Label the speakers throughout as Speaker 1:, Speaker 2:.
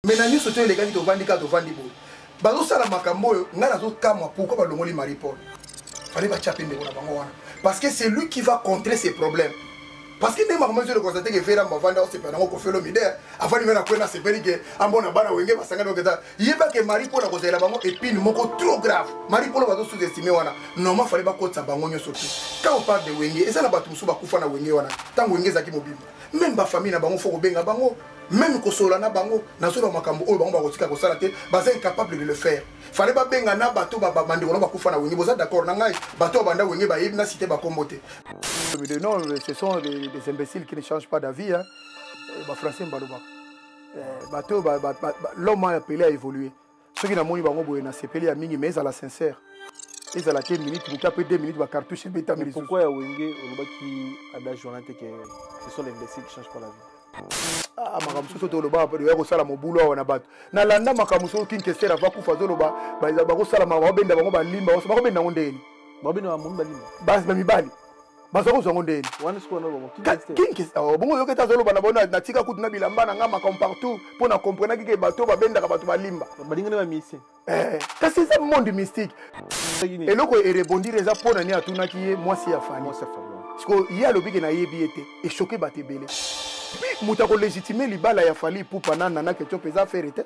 Speaker 1: Mais na nyonso to elekaki, tovandi kaka, tovandi boye, bazosala makambo oyo. Ngai nazokamwa pourquoi balongoli Marie Paul. Fallait batya mpe ndeko na bango wana, parce que c'est lui qui va contrer ces problèmes, parce que ndenge makambo ezole constate ke Vera avandi, aosepela nango. Koffi Olomide avandi me na kwena, asepeli ke ambona bana Wenge basangani. Okeza yeba ke Marie Paul akozela bango épine moko trop grave. Marie Paul bazo sous-estime wana. Normalement fallait bakotisa bango nyonso te. Quand on parle de Wenge, eza na bato mosusu bakufa na Wenge wana ntango Wenge ezalaki mobimba. Même bafamille na bango, faut kobenga bango, même kosolola na bango. Nazoloba makambo oyo bango bakotika kosala te, baza incapable de le faire. Fallait babenga na bato bandeko na bakufa na Wenge. Boza d'accord na ngai, bato babanda Wenge bayebi na cité bakombo te. Non, ce sont des imbéciles qui ne changent pas d'avis, hein. Bafrançais balobaka bato, l'homme a appelé à évoluer. Soki namoni bango boye, nasepeli ya mingi, mais ezala sincère, ezala te minute moke, après 2 minutes bacartouche ebetami lisusu.
Speaker 2: Pourquoi ya Wenge olobaki adage wana te, que ce sont les imbéciles qui changent pas la vie?
Speaker 1: Ah, makambo mosusu toloba oya kosala mobulu awa na bato. Nalanda makambo mosusu, King Kester ava kufa, azoloba bakosala, babenda bango balimba. Bakobenda yango ndeni?
Speaker 2: Babenda bamomi balimba.
Speaker 1: Bamibali baza kozwa yango ndeni? Bongo oyoki ete azoloba na bango: natika kutu na bilamba na nga, makambo partout, mpo na comprenaki ke bato babendaka bato balimba.
Speaker 2: Balingani bamisien.
Speaker 1: Kasi eza monde mystique. Eloko erebondir eza mpo na nini? Atunaki ye mwasi ya Fally. Siko ye alobi ke nayebi ye te. Echoquer bato ebele. Puis moto akolégitimer libala ya Fally Ipupa na Nana Ketchup eza Ferre te.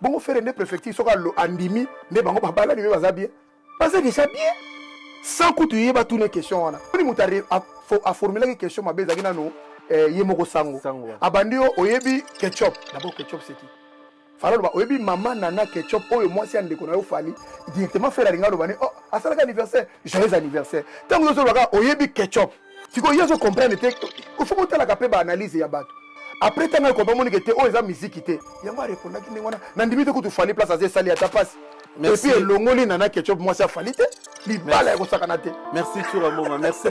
Speaker 1: Bongo Ferre nde préfecture, soki andimi nde bango babalani mpe baza bien, baza déjà bien sans kutu ye batuna question wana. Oni moto aformulaki question mabe ezalaki nano ye moko sango. Abandi yo: oyebi Ketchup? D'abord, Ketchup, c'est qui? Fally aloba: oyebi mama Nana Ketchup oyo mwasi ya ndeko na yo Fally? Directement Ferre alinga aloba ne: oh, asalaka anniversaire, joyeux anniversaire. Ntango nyonso olobaka oyebi Ketchup, sikoyo ye azocomprendre te. Faut botalaka mpe baanalyse ya bato. Après, ntango akoba monike te, oyo eza miziki te, yango arépondaki ndenge wana. Nandimi te kutu Fally place aza, esali ata mpasi. Et puis elongoli Nana Ketchup mwasi afali te, libala ya kosakana te.
Speaker 2: Merci Tshoura Mboma, merci.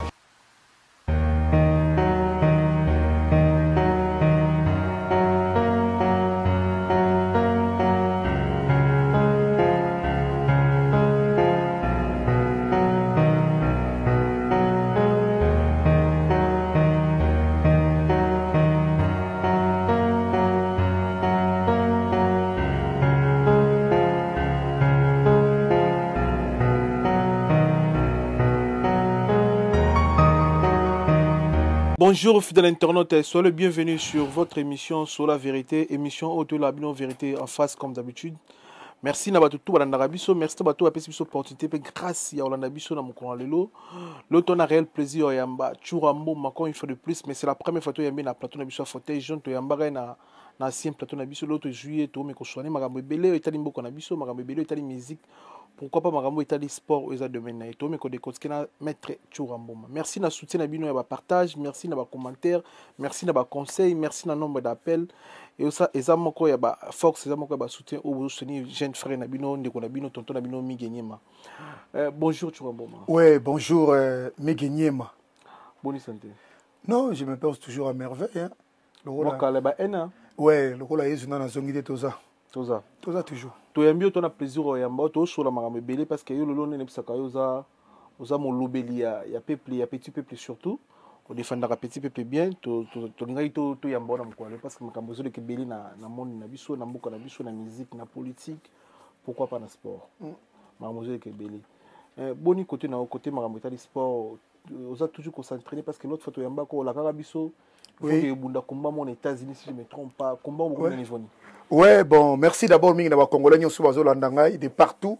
Speaker 2: Bonjour fidèles internautes, soyez le bienvenu sur votre émission sur la vérité, émission autour de la vérité en face comme d'habitude. Merci na bato tout balandaka biso, merci na bato bapesi biso opportunité mpe grâce ya kolanda biso na mokolo ya lelo. Lelo na réel plaisir oyamba Tshoura Mboma encore une fois de plus, mais c'est la première fois toyambi na plateau na biso ya fauteuil jaune. Toyambaka ye na ancien plateau na biso. Lelo tozwi ye, tokomi koswane makambo ebele oyo etali mboka na biso, makambo ebele oyo etali musique, pourquoi pas makambo etali sport oyo eza domaine na ye. Tokomi kodécortiquer na maître Tshoura Mboma. Merci na soutien na bino ya bapartage, merci na bacommentaire, merci na baconseil, merci na nombre d'appel. Eza eza moko ya baforce, eza moko ya basoutien oyo bozosoutenir jeune frère na bino, ndeko na bino, tonton na bino Mige Nyema. Bonjour Tshoura Mboma.
Speaker 1: Ouais, bonjour Mige Nyema.
Speaker 2: Boni santé?
Speaker 1: Non, je me porte toujours à merveille, hein.
Speaker 2: Mokala ba ena.
Speaker 1: Ouais, lokola Yesu na nazongi te, toza.
Speaker 2: Toza.
Speaker 1: Toza toujours.
Speaker 2: Toyambi yo, tona plaisir oyamba, tosola makambo ebele, parce que yo lelo nde nayebisaka yo, oza molobeli ya peuple, ya petit peuple surtout. Odefendaka petit peuple bien. Tolingaki toyamba wana mokolo, parce que makambo ezoleka ebele na monde na biso, na mboka na biso, na musique, na politique, pourquoi pas na sport. Makambo ezoleka ebele. Boni côté na yo, côté makambo etali sport, oza toujours concentré? Parce que l'autre fois toyambaka, olakaka biso ebunda combat mo na États-Unis, si je me trompe pas. Combat bokomi na niveau nini?
Speaker 1: Ouais, bon, merci d'abord mingi na bacongolais nyonso bazolanda ngai de partout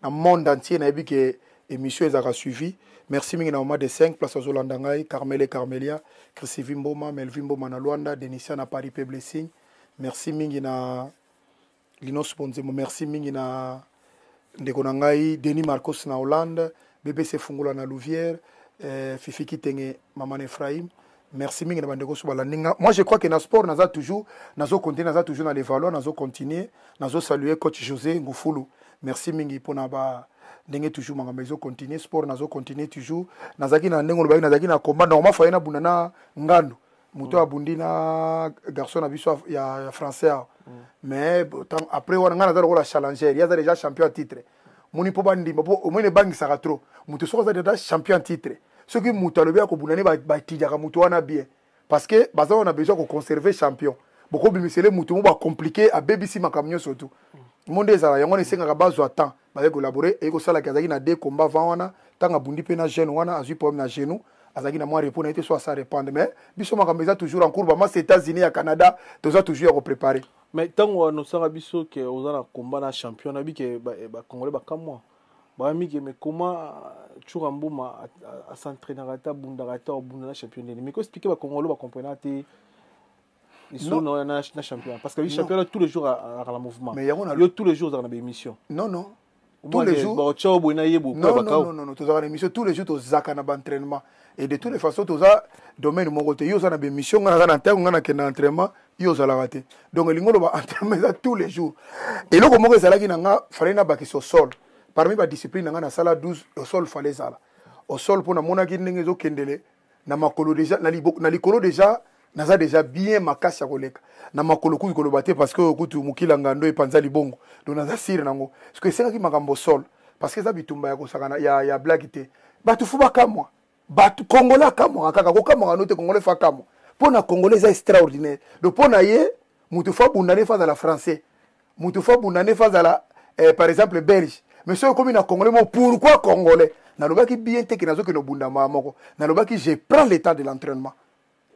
Speaker 1: na monde entier. Nayebi ke émission ezalaka suivi. Merci mingi na mama de 5 place azolanda ngai, Carmele, Carmelia, Christivi Mboma, Melvi Mboma na Lwanda, Denisia na Paris pe Blessing. Merci mingi na Linos Bonzemo, merci mingi na ndeko na ngai Denis Marcos na Hollande, BBC Fungola na Louvière, Fifi Kitenge, mama na Ephraim. Merci mingi na bandeko so balandi nga. Moi, je crois que na sport naza toujours, nazo continuer, naza toujours na Levallois, nazo continuer, nazo saluer coach José Ngufulu. Merci mingi mpona ba ndenge toujours makambo ezo continuer. Sport nazo continuer toujours. Nazalaki na ndenge olobaki, nazalaki na combat normal, faye nabunda na Ngando, moto abundi na garçon na biso ya français awa. Mais après wana, ngai naza lokola challenger, ye aza déjà champion ya titre. Moni mpo bandima, mpo omoni ebangisaka trop moto soki aza déjà champion ya titre. Soki moto alobi akobunda ne, batidiaka moto wana bien, parce que baza wana besoin koconserver champion. Bokobimisele mutu mo bacompliqué, abebisi makambo nyonso tu. Monde ezala yango wana, esengaka bazwa temps, bazali kocollaborer. Eye kosalaki, azalaki na deux combats avant wana. Ntango abundi mpe na jeune wana, azwi problème na genou, azalaki na mwa repos na ye te, so asa répandre. Mais biso makambo eza toujours en cours, bamasa États-Unis, ya Canada, toza toujours ya kopréparer.
Speaker 2: Mais ntango anosaka biso ke oza na combat na champion, nayebi ke bacongolais bakamwa, bayambi ke mais comment Tshoura Mboma as'entraînaka te, abundaka te, abunda na champion ndeni? Mais koexpliquer bacongolais bacomprena te lisolo na champion, parce que lui, champion là, tous les jours azalaka na mouvement.
Speaker 1: Mais yango
Speaker 2: yo, tous les jours ozalaka na baémission.
Speaker 1: Non, non, tous les jours.
Speaker 2: Baotya boye na ye boye.
Speaker 1: Non, non, non, non, tozalaka na émission tous les jours, tozalaka na baentraînement. Et de toutes les façons, toza domaine moko te. Yo oza na bémission, nga naza na ntango nga nakende na entraînement, yo ozalaka te. Donc elingi oloba entraînement eza tous les jours. Eloko moko ezalaki na nga, fallait nabakisa au sol. Parmi badiscipline na nga, nasala 12, au sol fallait ezala au sol, mpo namonaki ndenge ezokendele na makolo déjà, na likolo déjà naza déjà bien makasi ya koleka na makolo. Kuki koloba te, parce que oyo kutu mokila ngando epanza libongo. Donc naza sûr nango, parce que esengaki makambo sol, parce que eza bitumba ya kosakana, ya blague te. Bato faut bakamwa, bato congolais akamwaka kaka, kokamwaka no te. Congolais faut akamwa, mpo na congolais eza extraordinaire. Donc mpo na ye, moto faut abunda ne faut azala français, moto faut abunda ne faut azala par exemple belge. Mais soki okomi na congolais mo, pourquoi congolais? Nalobaki bien te ke nazokende obunda maa moko. Nalobaki je prends le temps de l'entraînement,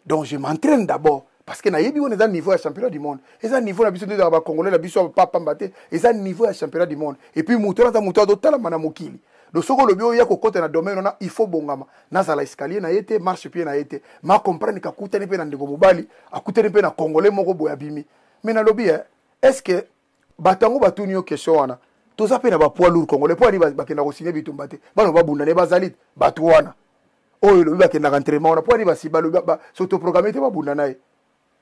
Speaker 1: donc je m'entraîne d'abord, parce que nayebi wana eza niveau ya championnat du monde, eza niveau na biso nde ezalaka bacongolais na biso pamba te. Eza niveau ya championnat du monde. Et puis moto wana aza moto azotalama na mokili. Donc soki olobi oya kokɔta na domaine wana, il faut bongama. Nazala escalier na ye te, marche pied na ye te. Ma comprendre ke akutani mpe na ndeko mobali, akutani mpe na congolais moko boye abimi. Mais nalobi, est ce que bato yango batuni yo question wana? Toza mpe na bapoids lourd congolais, mpo ani bakenda kosigne bitumba te? Bana babunda ne bazali bato wana oyo elobi bakendaka entraînement wana, mpo ani basi balobi s'autoproclamer te, babunda na ye?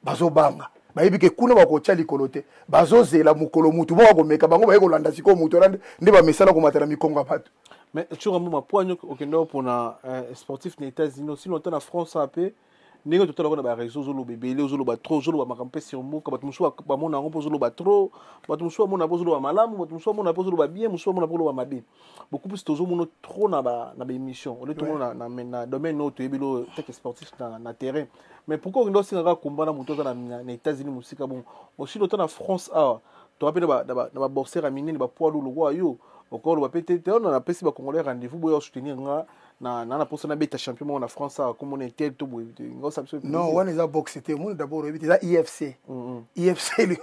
Speaker 1: Bazobanga, bayebi ke kuna bakotya likolo te. Bazozela mokolo mutu moko akomeka bango, baye kolanda sikoyo mutu wana nde bamesala komata na mikongo ya bato.
Speaker 2: Mais Tshoura Mboma, po ani okende mpona sportif na États-Unis aussi longtemps, na France mpe ndenge totalaka na baréseau, ozoloba ebele, ozoloba trop, ozoloba makambo mpe sur mboka, bato mosusu bamona yango mpo ozoloba trop, bato mosusu bamona mpo ozoloba malamu, bato mosusu bamona mpo ozoloba bien, mosusu bamona mpo ozoloba mabe. Beaucoup plus tozomona trop na baémission ole, tomona na domaine oyo toyebi lo teke sportif na terrain. Mais pourquoi okende osengaka komba na moto aza na États-Unis mosika bongo, aussi longtemps na France awa toa mpe na baboxer ya minene, bapoids lourd lokola yo? Okoloba mpe te te ono napesi bacongolais rendez-vous boya osoutenir nga na mposa nabeta champion moko na France awa, komona etel to boye, nga osala biso.
Speaker 1: Non, wana eza boxe te. Omoni, d'abord oyebi te, eza IFC. IFC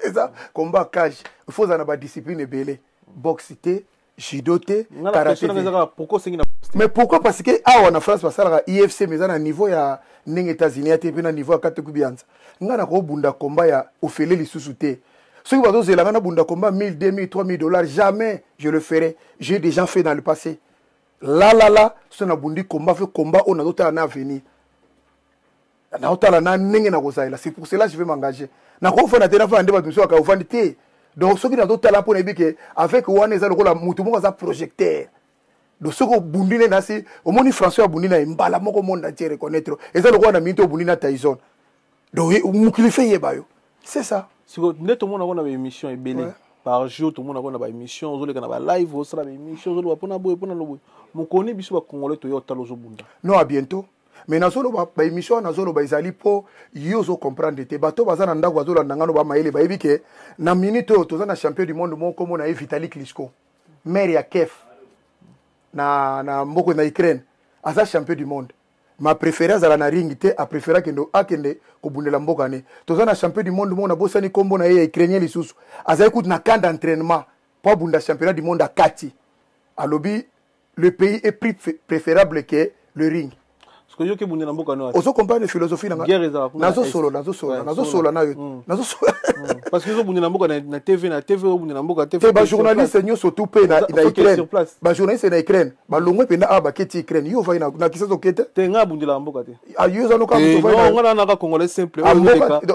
Speaker 1: eza combat cage, il faut ozala na badiscipline ebele, boxe te, judo te,
Speaker 2: karaté te. Pourquoi osengi na
Speaker 1: Mais pourquoi? Parce que awa na France basalaka IFC, mais eza na niveau ya ndenge États-Unis ya te, mpe na niveau ya Katuku Bianza. Ngai nakobunda combat ya ofele lisusu te. Soki bazozela ngai nabunda combat 1000, 2000, 3000 dollars, jamais je le ferai. J'ai déjà fait dans le passé. La la la, so nabundi combat fe combat oyo nazotala na avenir, naotala na ndenge nakozalela. C'est pour cela je vais m'engager. Nakofanda te, nafanda nde bato mosusu baka ofandi te. Donc soki nazotala, mpo nayebi ke avec wana eza lokola motu moko aza projecteur. Donc soki obundi nde nasi omoni François abundi na ye, mbala moko monde entier reconnaître. Eza lokola na minute obundi na Tyson, donc mokili fe yeba yo, c'est ça.
Speaker 2: Siko nde tomona ngo na baémission ebele par jour, tomona ngo na baémission, ozoleka na balive, osala baémission, ozoloba mpona boye, mpona loboye. Mokoni biso bacongolais toya otala ozobunda.
Speaker 1: Non, à bientôt. Mais nazoloba baémission wana, nazoloba ezali mpo yo ozocomprendre te. Bato baza na ndako bazolanda ngano, bamayele bayebi ke na minute oyo toza na champion du monde moko, kombo na ye Vitali Klitschko, maire ya Kiev na mboka na Ukraine. Aza champion du monde, ma préféré azala na ring te, apréféré akende kobundela mboka ne. Toza na champion du monde moko, nabosani nkombo na ye, ya ukrainien lisusu, azali kutu na camp d'entraînement mpo abunda championnat du monde. Akati, alobi le pays est plus préférable que le ring.
Speaker 2: Parce que yo ke bunde na mboka no.
Speaker 1: Ozo comprendre philosophie na nga?
Speaker 2: Guerre ezala kuna.
Speaker 1: Nazosolola, nazosolola, nazosolola na yo, nazosolola.
Speaker 2: Parce que ozobunde na mboka na TV, na TV obunde na mboka
Speaker 1: te. Te, bajournaliste nyonso tu mpe na Ukraine, bajournaliste na Ukraine balongwe mpenza awa, baketi Ukraine. Yo ovai na Kisasa, oke te?
Speaker 2: Te, nga abundelaka mboka te.
Speaker 1: Yo oza noka.
Speaker 2: Nga na naka congolais simple.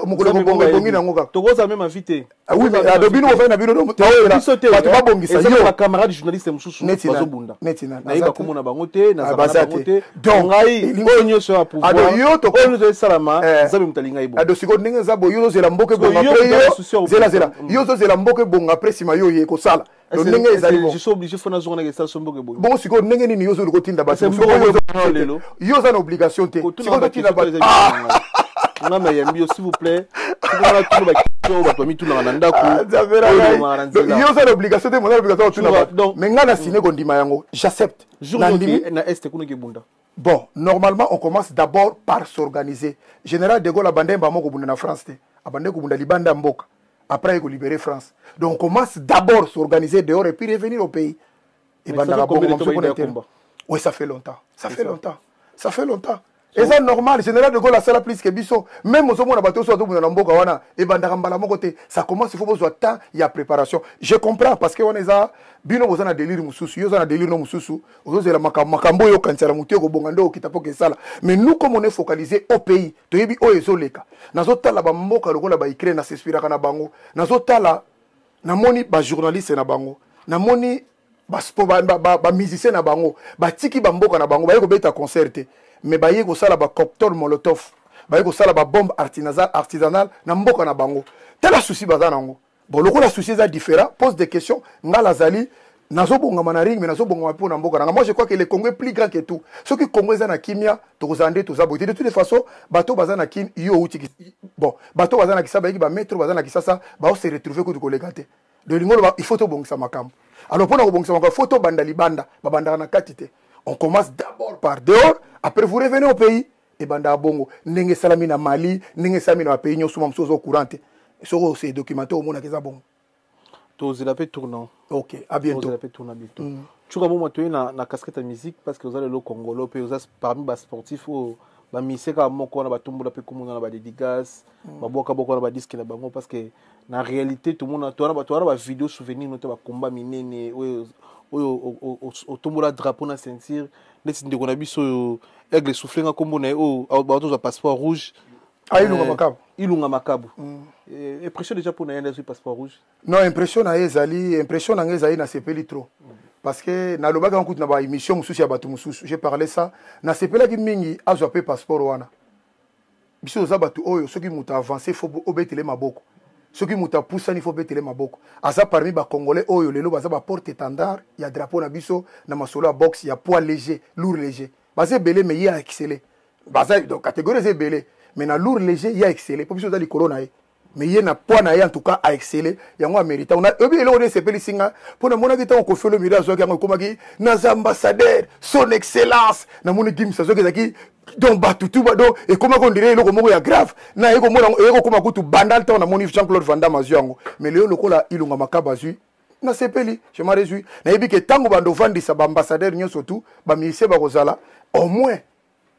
Speaker 1: Mokolo kobonga ebongi nango kaka.
Speaker 2: Tokozala même avi te.
Speaker 1: Oui, mais ado bino bofai na bino,
Speaker 2: biso te.
Speaker 1: Bato babongisa
Speaker 2: yo. Bacamarade journaliste mosusu bazobunda, nayeba komona bango te, nazala na bango te.
Speaker 1: Donc
Speaker 2: ngai oyo nyonso ya pouvoir, oyo nyonso esalama, Nzambe moto alingai
Speaker 1: bo. Ado sikoyo ndenge eza boye, yo ozozela mboka ebonga, après yo zelazela, yo ozozela mboka ebonga, après nsima yo oye kosala. Donc ndenge ezali
Speaker 2: bon, je suis obligé, faut nazonga na esala so mboka eboye.
Speaker 1: Bongo sikoyo ndenge nini yo ozoluka otinda bato? Yo oza na obligation te. Sikoyo otinda bato
Speaker 2: Nga mayambi yo, s'il vous plaît. Bato bamitunaka na ndako.
Speaker 1: Ah, yo oza na obligation te, moza na obligation otuna, mais ngai na sine kondima yango, j'accepte.
Speaker 2: Na Est kuna kebunda.
Speaker 1: Bon, normalement, on commence d'abord par s'organiser. Général de Gaulle abandai mbamo kobunda na France te, abandai kobunda libanda mboka, après libérer France. Donc on commence d'abord s'organiser dehors et puis revenir au pays. Ebandaka bongo. Oui, ça fait longtemps, ça fait longtemps, ça fait longtemps. Eza normal. Général de Gaulle asala plus que biso. Même ozomona bato oso azobunda na mboka wana, ebandaka mbala moko te. Ça commence, il faut bozwa temps ya préparation. Je comprends, parce que wana eza bino boza na délire mosusu, yo oza na délire no mosusu, ozozela makambo oyo okanisela motu ekobonga nde okita mpo kesala. Mais nous, comme on est focalisé au pays, toyebi oyo ezoleka. Nazotala bamboka lokola baUkraine, nas'inspiraka na bango. Nazotala, namoni bajournaliste na bango, namoni bamusicien na bango, batiki bamboka na bango, baye kobeta concert te, mais baye kosala bacocktail Molotov, baye kosala babombe artisanale na mboka na bango. Tala souci baza nango. Bon, lokola souci eza différent, pose des questions. Nga nazali, nazobongama na ring, mais nazobongama mpo na mboka nanga. Moi, je crois que le Congo est plus grand que tout. Soki Congo eza na kimia, tokozala nde toza boye te. De toutes les façons, bato baza na Kini, yo outi, bon, bato baza na Kisasa, bayeki bametro baza na Kisasa, baose retrouver kutu koleka te. De lingo loba, il faut tobongisa makambo. Alors, mpona kobongisa makambo, faut tobanda libanda, babandaka na kati te. On commence d'abord par dehors, après vous revenez au pays. Ebandaka bongo, ndenge esalami na Mali, ndenge esalami na bapays nyonso. Ma mosusu oza courant te, soki ose documenté, omonaka eza bongo.
Speaker 2: Tozela mpe tournant.
Speaker 1: Ok, à bientôt.
Speaker 2: Tozela mpe tournant bientôt. Tshoura Mboma, toye na casquette ya musique, parce que oza lelo congolo mpe oza parmi basportif oyo bamise kaka moko wana batombola mpe komona na badédicace, babwaka bwaka na badisque na bango, parce que na réalité tomona towana bavideo souvenir no te, bakomba minene oyo otombola drapeau na ceinture, neti ndeko na biso oyo Aigle souffle nga nkombo na ye, oyo batozwa passeport rouge.
Speaker 1: Ah, Ilunga Makabu.
Speaker 2: Ilunga Makabu. Impression déjà mpona ye nde azwi passeport rouge?
Speaker 1: Non, impression na ye ezali, impression na ngai ezali, nasepeli trop, parce que nalobaki yango kutu na baémission mosusu ya bato mosusu, j'ai parlé ça. Nasepelaki mingi azwa mpe passeport wana. Biso toza bato oyo, soki moto avance, faut obetele maboko. Soki moto apusani, faut obetele maboko. Aza parmi bacongolais oyo lelo baza baporte étendard ya drapeau na biso na masolo ya boxe ya poids léger, lourd léger. Baza ebele, mais ye a excellé. Baza, donc catégorie eza ebele, mais na lourd léger ye a excellé, mpo biso toza likolo na ye, mais ye na poids na ye, en tout cas, a excellé. Yango amérita. Oyebi eloko nde esepelisi nga? Mpo namonaki ntango Koffi Olomide azwaki yango, ekomaki naza ambassadeur, son excellence. Namoni Gims azwaki, ezalaki donc bato tu, donc ekomaki on dirait eloko moko ya grave. Na ye komona eye kokoma kutu bandal ntango namoni Jean Claude Van Damme azwi yango. Mais lelo lokola Ilunga Makaba azwi, nasepeli, je m'en réjouis. Nayebi ke ntango bando ovandisa baambassadeur nyonso tu, bamusicien bakozala au moins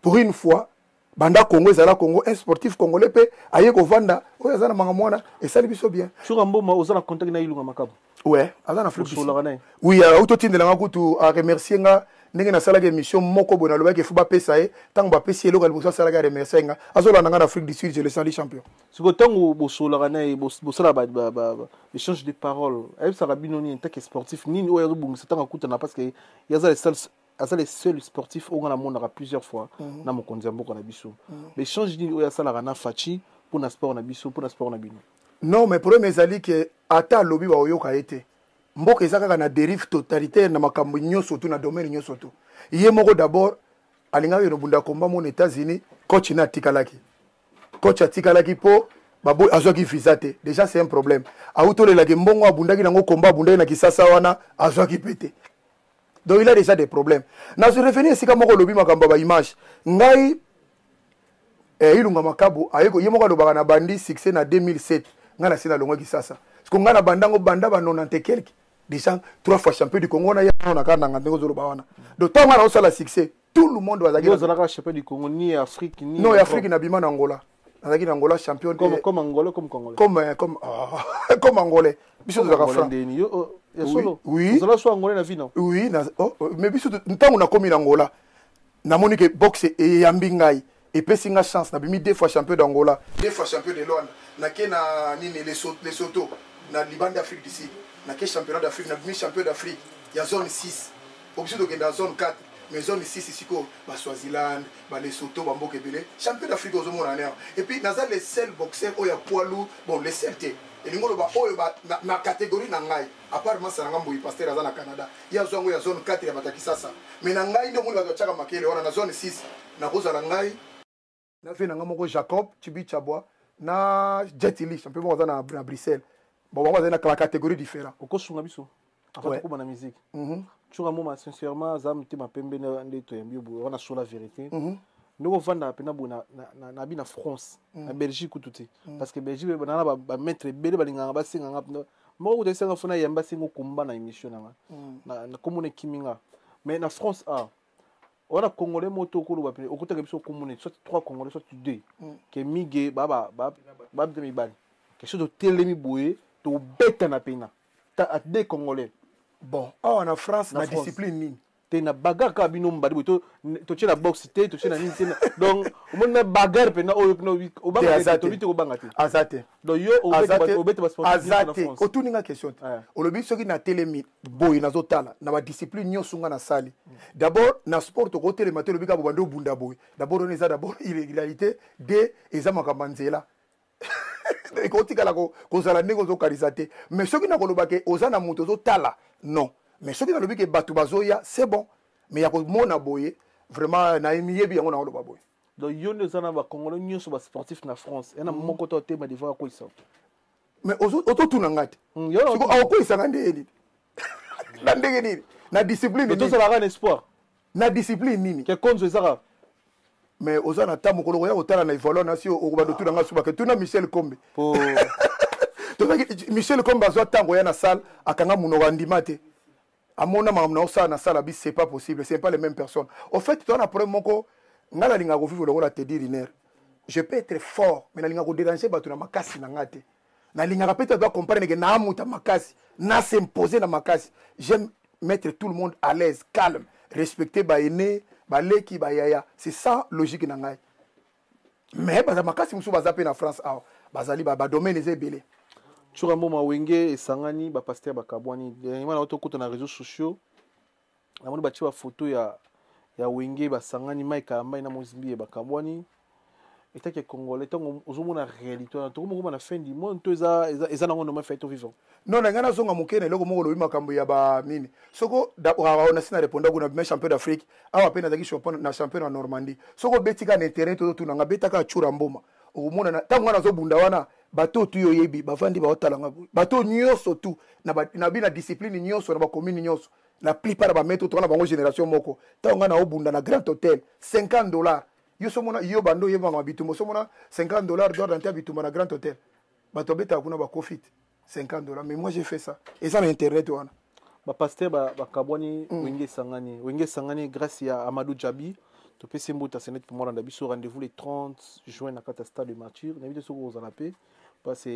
Speaker 1: pour une fois banda Congo ezala Congo, un sportif congolais mpe aye kovanda oyo aza na makambo wana, esali biso bien.
Speaker 2: Tshoura Mboma, oza na contact na Ilunga Makabu?
Speaker 1: Ouais, aza na Afrique.
Speaker 2: Osololaka na ye?
Speaker 1: Oui, auti otindelanga kutu, aremercier nga ndenge nasalaki émission moko boye, nalobaki efu bapesa ye. Ntango bapesi eloko ya liboso asalaki, aremercier nga. Azolanda nga na Afrique du Sud, je le sali, champion.
Speaker 2: Sikoyo ntango bosololaka na ye, bosala échange de parole, ayebisaka bino nini tant que sportif? Nini oyo azobongisa ntango akutana? Parce que ye aza le seul, aza le seul sportif oyo nga namonaka plusieurs fois na mokonzi ya mboka na biso. Baéchange nini oyo asalaka na Fatshi mpona sport na biso, mpona sport na bino?
Speaker 1: Non, mais problème ezali ke ata alobi, baoyoka ye te. Mboka eza kaka na dérive totalitaire na makambo nyonso tu, na domaine nyonso tu. Ye moko d'abord alingaki kobunda komba mo na États-Unis, coach na atikalaki, coach atikalaki mpo baboy, azwaki visa te. Déjà c'est un problème. Auti olelaki mbongo abundaki nango, komba abundaki na Kisasa wana, azwaki mpe te. Donc il a déjà des problèmes. Nazo revenir esika moko olobi makambo ya baimage. Ngai Ilunga Makabu ayeko, ye moko alobaka na bandi succès na 2007. Ngai nasi nalongwaki Kisasa, parce que ngai na bandango banda ba 90 et quelque, déjà trois fois champion du Congo wana ye na kaka nanga ndenge ozoloba wana. Donc ntango ngai naosala succès, tout le monde bazalaki
Speaker 2: Yo ozalaka champion du Congo ni Afrique ni
Speaker 1: Non, Afrique nabima na Angola, nazalaki na Angola champion.
Speaker 2: Comme angolais, comme congolais?
Speaker 1: Comme angolais. Biso tozalaka franc.
Speaker 2: Ndeni yo, oh, ya solo?
Speaker 1: Oui.
Speaker 2: Ozala so angolais na vie non?
Speaker 1: Oui, oh, oh, mais biso ntango nakomi na Angola, namoni ke boxe eyambi ngai, epesi nga chance. Nabimi deux fois champion d'Angola, deux fois champion de Luanda. Nake na nini, Lesotho, na libanda d'Afrique du Sud, nake championnat d'Afrique, nabimi champion d'Afrique ya zone 6. Po biso tokende ya zone 4, mais zone 6 sikoyo baswaziland, balesotho, bamboka ebele. Champion d'Afrique ozomona ne awa. Et puis naza le seul boxeur oyo ya poids lourd, bon, le seul te, elingi oloba oyo na catégorie na ngai, à part masa na nga Mboyi Paster, aza na Canada, ye azwa yango ya zone 4 ya bato ya Kisasa. Mais na ngai nde omoni bato batiaka makele wana na zone 6, nakozala ngai na ve na ngai moko, Jacob Tibi Chabwa. Na Jet Li, champion moko aza na Bruxelles. Bon, bango bazali na catégorie différent.
Speaker 2: Okosunga biso avant tokóma na musique. Tshoura Mboma, sincèrement, aza motema pembe nde toyambi yo boye wana sur la vérité. Ndenge ovandaka mpena boye na bi na France, na Belgique kutu te, parce que Belgique nana bamaître ebele balingaka basenganga moko kutu esenga fona yamba asenga okomba na émission nanga na komona ekimi nga. Mais na France a wana Congolais moko to okoloba pene okotaka biso komona soit trois Congolais, soit deux ke mige babita mibali quelque chose totelemi boye tobetana pena a deux Congolais.
Speaker 1: Bon, awa na France, na discipline nini?
Speaker 2: Te, na bagarre kaka bino mibali boye, totie na boxe te, totie na nini te. Donc omoni na bagarre mpena oyo tobi te, kobanga te.
Speaker 1: Aza te.
Speaker 2: Donc yo obeta basportif?
Speaker 1: Aza te. Otuni nga question te. Olobi soki natelemi boye, nazotala na badiscipline nyonso nga nasali. D'abord, na sport tokotelema te, olobi kaka bobandi obunda boye. D'abord wana eza d'abord irrégularité de eza makambo ya nzela, ekotikala kozala ndenge ozokanisa te. Mais soki nakoloba ke oza na moto ozotala, non. Mais soki nalobi ke bato bazoya, c'est bon. Mais ya komona boye, vraiment nayemiyebi yango, nakoloba boye.
Speaker 2: Donc yo nde oza na bacongolais nyonso basportif na France ya na moko to otema devant akweyisa?
Speaker 1: Mais ozotuna nga te, akokweyisanga nde nini, na ndenge nini, na discipline?
Speaker 2: Tozalaka na espoir.
Speaker 1: Na discipline nini?
Speaker 2: Ke konzo ezaka.
Speaker 1: Mais oza na ta mokolo koya kotala na evaloi na si okobanda otuna nga subaka. Tuna Michel Kombe. Tozalaki Michel Kombe azwa ntango ya na salle, akanga monoko, andima te, amona makambo na osala na salle abi c'est pas possible, c'est pas les mêmes personnes. Au fait, toza na problème moko. Ngai nalingaka kovivre lokola Teddy Riner. Je peux être fort, mais nalingaka kodéranger bato na makasi na nga te. Nalingaka peut-être bacomprendre ke naamuta makasi, nasimpose na makasi. J'aime mettre tout le monde à l'aise, calme, respecter baene, baleki, bayaya. C'est ça logique na ngai. Mais baza makasi mosusu baza mpe na France awa, bazali badomaine eza ebele.
Speaker 2: Tshoura Mboma, Wenge esangani, bapasteur bakabwani. Dernièrement na tokota na réseaux sociaux, namoni batie bafoto ya Wenge basangani, Mike Ambai na Moïse Mbiye bakabwani. Etaki Congolais, ntango ozomona réalité wana, tokomokoma na fin du monde to eza nango normal, fait tovivre?
Speaker 1: Non, na ngai nazonga moke na eloko moko. Olobi makambo ya banini, soko nasi na répondre kuna bima champion d'Afrique awa mpe nazalaki na champion na Normandie. Soki obeti kaka na internet, ozotuna nga, betaka Tshoura Mboma, okomona ntango nga nazobunda wana, bato tu yo oyebi bavandi baotala nga boye. Bato nyonso tu na bi na discipline nyonso, na bacommune nyonso, la plupart ya bamaître toka na bango génération moko. Ntango ngai naobunda na Grand Hôtel, 50 $, yo somona, yo bando oyebaka bitumba, osomona 50 $ droit d'entrée ya bitumba na Grand Hôtel, bato babetaka kuna bakofi te 50 $. Mais moi, j'ai fait ça, eza na internet wana.
Speaker 2: Bapasteur bakabwani, Wenge esangani. Wenge esangani grâce ya Amadou Djabi. Topesi mbote senet po molanda biso. Rendez-vous le 30 juin na kati ya Stade de Martyr. Nayebi te soki kozala mpe, parce